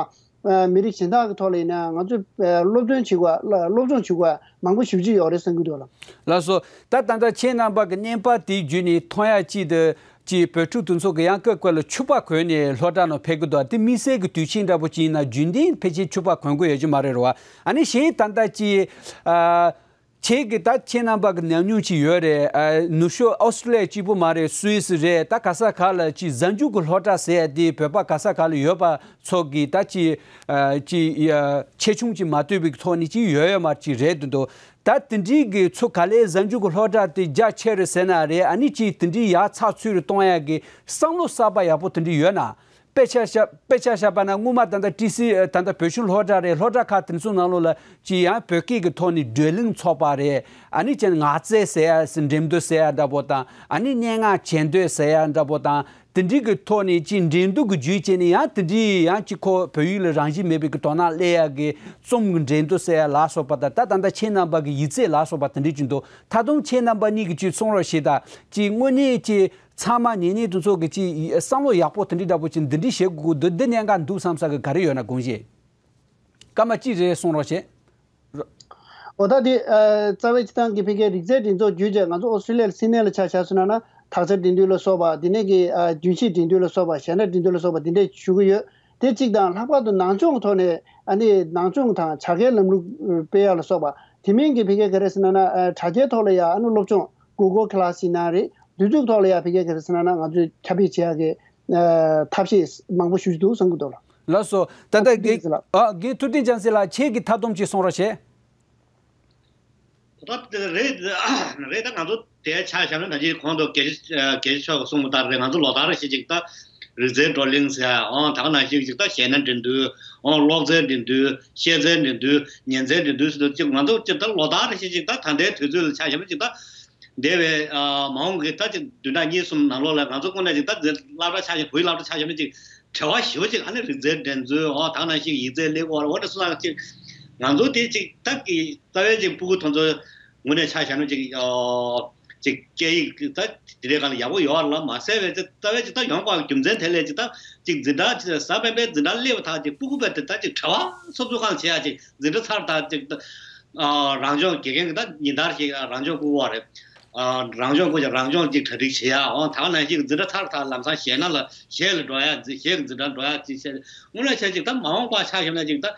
ཨ་མི་རིགས་གཞན་དག་གི་ཐོག་ལ་ཡིན་ན་ང་ཚོས་ཨ་སློབ་སྟོན་བྱེད་དགོས་ཡ། སློབ་སློབ་སྦྱོང་བྱེད་དགོས་ཡ་མང་པོ་ཞེ་པོ་ཅིག་ཡོད་རེད་བསམ་གྱི་འདུག་ལགས། ལགས་སོ། ད་ད་ལྟ་ཁྱེད་རྣམ་པ་གི་བརྙན་པར་དེ་བརྒྱུད་ནས་མཐོང་ཡ་གཅིག་དེ་ཅིག་བོད་ཕྲུག་དེ་ཚོ་གི་ཡང་སྐབས་སྐབས་ལ་ཕྱུ་པ་གོན་ནས་སློབ་གྲྭ་ནང་ཕེབས་ཀྱི་འདུག་དེ་དམིགས་བསལ་གྱི་དུས་ཆེན་འདྲ་པོ་ཅིག་ཡིན་ན་རྒྱུན་ལྡན་ཕལ་ཆེར་ཕྱུ་པ་གོན་གྱི་ཡོད་ཀྱི་མ་རེད་རོ། ཨ་ནི་གཞན་ད་ལྟ་ཅིག་ཨ། ཁྱེད་ཀྱི་ད་ཁྱེད་རྣམ་པ་གི་ཉམས་མྱོང་ཅིག་ཡོད་རེད། ཨ་ནུབ་ཕྱོགས་ཨོ་སི་ཀྲི་ལི་ཡ་གཅིག་པུ་མ་རེད། སུད་སི་རེད། ད་ག་ས་ག་ལ་ཅིག་གཟའ་མཇུག་གི་སློབ་གྲྭ་ཟེར་ཡ་དེ་བོད་པ་ག་ས་ག་ལ་ཡོད་པ་ཚོ་གི་ད་ཅིག་ཨ་ཅིག་ཨ་ཆེ་ཆུང་ཅིག་མ་ལྟོས་པའི་ཐོག་ནས་ཅིག་ཡོད་ཡོད་མ་ཅིག་རེད་འདུག་ད་དེ་འདྲའི་གི་ཚོ་ག་ལའི་གཟའ་མཇུག་གི་སློབ་གྲྭ་དེ་རྒྱ་ཆེ་རེད་ཟེར་ན་རེད། ཨ་ནི་ཅིག་དེ་འདྲའི་ཡག་ཚགས་ཚུད་རེ་གཏོང་ཡ་གི་བསམ་བློ་གསར་པ་ཡག་པོ་དེ་འདྲ་ཡོད་ན། དཔེ་ཆ་བཞག་དཔེ་ཆ་བཞག་པ་ན་སྔོན་མ་ད་ལྟ་ཊི་སི་ད་ལྟ་བོད་གཞུང་སློབ་གྲྭ་རེད། སློབ་གྲྭ་ཁག་དེ་ཚོ་ནང་ལོགས་ལ་ཅིག་ཡང་བོད་སྐད་ཀྱི་ཐོག་ནས་བགྲོ་གླེང་ཚོགས་པ་རེད། ཨ་ནི་ཅིག་ངག་རྩལ་ཟེར་ཡ་ཟེར་འགྲན་བསྡུར་ཟེར་ཡ་འདྲ་པོ་དང་། ཨ་ནི་སྙན་ངག་གྱེར་འདོན་ཟེར་ཡ་འདྲ་པོ་དང་། དེ་འདྲའི་གི་ཐོག་ནས་ཅིག་འགྲན་བསྡུར་གྱི་བརྒྱུད་བྱས་ནས་ཡང་དེ་འདྲའི་ཡང་ཅིག་ཁོ་བོད་ཡིག་ལ་རང་བཞིན་མེད་པའི་གི་དོ་སྣང་སླེབས་ཡ་གི་རྩོམ་གྱི་འགྲན་བསྡུར་ཟེར་ཡ་ལ་སོགས་པ་དང་། ད་ད་ལྟ་ཁྱེད་རྣམ་པ་གི་ཡིག་ཚད་ལ་སོགས་པ་དེ་འདྲའི་ཅིག་འདུག་ད་དུང་ཁྱེད་རྣམ་པ་གཉིས་ཀྱིས་ཅིག་གསུང་རོགས་ཞེས་དང་། ཅིག་དངོས་གནས་ཅིག་ཚང་མ་ཉན་མཁན་དེ་ཚོ་གི་ཅིག་བསམ་བློ་ཡག་པོ་དེ་འདྲའི་འདྲ་པོ་ཅིག་འདི་འདྲའི་བྱེད་དགོས་འདུག་འདི་གནད་འགག་འདུག་བསམ་ས་གི་ག་རེ་ཡོད་ན་དགོངས་བཞེས། སྐར་མ་གཅིག་རེ་གསུང་རོགས་བྱེད། འོ་ད་འདི་ཨ་རྩ་བའི་སྤྱི་བཏང་གི་ཕ་གིའི་རིག་རྩལ་འགྲན་ཚོགས་བརྒྱུད་རྗེས་ང་ཚོ་ཨོ་སི་ཀྲི་ལི་ཡ་ལ་སིད་ནེ་ལ་ཆ་བཞག་སོང་ན་ན་དག་ཆ་འགྲན་བསྡུར་ལ་སོགས་པ། འདི་ནས་ཀྱི་ཨ་རྒྱུན་ཤེས་འགྲན་བསྡུར་ལ་སོགས་པ། ཞལ་འདྲ་འགྲན་བསྡུར་ལ་སོགས་པ་འདི་འདྲས་ཞུ་གི་ཡོད། དེ་གཅིག་དང་། ལྷག་པར་དུ་ནང་སྦྱོང་གི་ཐོག་ནས་ཨ་ནི་ནང་སྦྱོང་དང་བྱ་དགའི་ལམ་ལུགས་སྤེལ་ཡག་ལ་སོགས་པ། དེ་མིན་གྱི་ཕ་གིའི་ག་རེ་ཟེར་ན་ན་ཨ་དྲ་རྒྱའི་ཐོག་ལ་ཡ་ཨ་ནི་སློབ་སྦྱོང་Google Class ཡིན་ན་རེད། དུས་ཚོད་ཐོག་ལ་ཡ་ཕ་གིའི་ག་རེ་ཟེར་ན་ན་ང་ཚོས་ཁྱབ་སྤེལ་བྱེད་ཡག་གི་ཨ་ཐབས་ཤེས་མང་པོ་ཞུ་རྒྱུ་འདུག་བསམ་གྱི་འདུག་ལགས། ལགས་སོ། ད་ལྟ་ཐུབ་བསྟན་རྒན་ལགས། ཨ་རྒན་ཐུབ་བསྟན་ལྕམ་སྲས་ལགས། ཁྱེད་ཀྱིས་མཐའ་སྡོམ་ཅིག་གསུང་རོགས་བྱེད། ད་རེད། རེད། ད་ང་ཚོ་དེ་ཆ་བཞག་ན་ད་ཅི་གོང་དུ་དགེ་བཤེས་དགེ་བཤེས་མཆོག་གིས་གསུངས་པ་ལྟར་རེད། ང་ཚོ་ལོ་ལྟར་རེ་བཞིན་ཅིག་ད་རིག་རྩལ་བགྲོ་གླེང་ཟེར་ཡ། ཨང་ད་ག་ནང་བཞིན་ཅིག་ད་གཞས་སྣ་འགྲན་བསྡུར། ཨང་ཀློག་རྩལ་འགྲན་བསྡུར། ཤེས་རྩལ་འགྲན་བསྡུར། ཤེས་རྩལ་འགྲན་བསྡུར་ཟེར་དུས་ཅིག་ང་ཚོ་ཅིག་ད་ལོ་ལྟར་རེ་བཞིན་ཅིག་ད་ད་ལྟའི་དུས་ཚོད་ལ་ཆ་བཞག་ན་ཅིག་ད་འདས་པའི་ཨ་མ་འོངས་ཀྱི་ད་ཅིག་བདུན་ཕྲག་གཉིས་གསུམ་ནང་ལོགས་ལ་ང་ཚོ་དངོས་གནས་ཅིག་ད་སློབ་གྲྭ་ཆ་བཞག་བོད་ཡིག་སློབ་གྲྭ་ཆ་བཞག་ན་ཅིག་བྲེལ་བ་ཞེ་པོ་ཅིག་ཨ་ནི་རིག་རྩལ་འགྲན་རྩོད། ཨོ་ད་ག་ནང་བཞིན་ཡིག་རྩལ་སླེབས་ཡོད་རེད། འོ་འདྲ་སོང་ཙང་ཅིག་ང་ཚོ་དེ་ཅིག་ད་ཀྱི་རྩ་བའི་ཅིག་སྤུ་གུ་དེ་ཚོ་ངོས་ནས་ཆ་བཞག་ན་ཅིག་ཨོ་ཅིག་སྐད་ཡིག་ད་དེ་འདྲའི་སྒང་ལ་ཡག་པོ་ཡོད་རེད་ལ་མ་ཟད་པའི་ཅིག་རྩ་བའི་ཅིག་ད་ཡོང་བ་རྒྱུ་མཚན་དེ་ལས་ཅིག་ད་ཅིག་འཛིན་གྲྭ་ཅིག་གཟའ་སྤེན་པའི་འཛིན་གྲྭ་སླེབས་པ་དང་ཅིག་སྤུ་གུ་དཔེ་དེ་ད་ཅིག་བྲེལ་བ་འཚུབ་འཚུབ་སྒང་བྱེད་ཡ། ཅིག་འཛིན་གྲྭ་ཚར་དང་ཅིག་ཨ་རང་སྦྱོང་དགེ་རྒན་གྱི་ད་ཉིན་ལྟར་ཞིག་རང་སྦྱོང་བསྐུལ་བ་རེད། ཨ། རང་སྦྱོང་སྐོར་གྱི་རང་སྦྱོང་ཅིག་གྲ་སྒྲིག་བྱེད་ཡ། འོ་ད་ག་ནང་བཞིན་འཛིན་གྲྭ་མཐར་ཐག་ལམ་སང་གཞས་སྣ་ལ་གཞས་ལ་འགྲོ་ཡ། འཛི་གཞས་ཀྱི་འཛིན་གྲྭ་འགྲོ་ཡ་ཅིག་བྱས། དངོས་གནས་བྱས་ཅིག་ད་མ་འོངས་པ་ཆ་བཞག་ན་ཅིག་ད་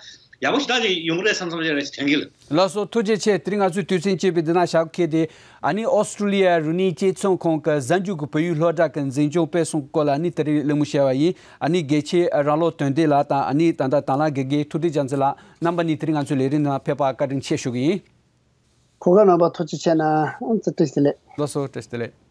ཡག་པོ་ཞེ་དྲག་ཅིག་ཡོང་གི་རེད་བསམ་བསམ་ཞིག་རེད་དྲན་གི་ལ། ལགས་སོ། ཐུགས་རྗེ་ཆེ། དེ་རིང་ང་ཚོའི་དུས་ཚོད་སྤྱད་པའི་འདི་ན་ཞག་ཁེལ་ཏེ། ཨ་ནི་ཨོ་སི་ཀྲུ་ལི་ཡ་རུ་ནི་གཅིག་ཚོང་ཁང་གི་གཟའ་མཇུག་གི་བལ་ཡུལ་སློབ་གྲྭ་གི་འཛིན་སྐྱོང་སྤེལ་གསུམ་སྐོར་ལ་ཨ་ནི་དེ་རིང་གླེང་མོལ་བྱས་པ་ཡིན། ཨ་ནི་དགེ་ཆེ་རང་ལོ་དོན་ལྡན་ལགས་དང་། ཨ་ནི་ད་ལྟ་དྭང་བླངས་དགེ་རྒན་ཐུབ་བསྟན་རྒྱ་མཚོ་ལགས། རྣམ་པ་གཉིས་དེ་རིང་ང་ཚོའི་ལས་རིམ་ནང་ཕེབས་པར་བཀའ་དྲིན་ཆེ་ཞུ་གི་ཡིན། གོ་སྐབས་གནང་བར་ཐུགས་རྗེ་ཆེ་གནང་། བཀྲ་ཤིས་བདེ་ལེགས། ལགས་སོ། བཀྲ་ཤིས་བདེ་ལེགས།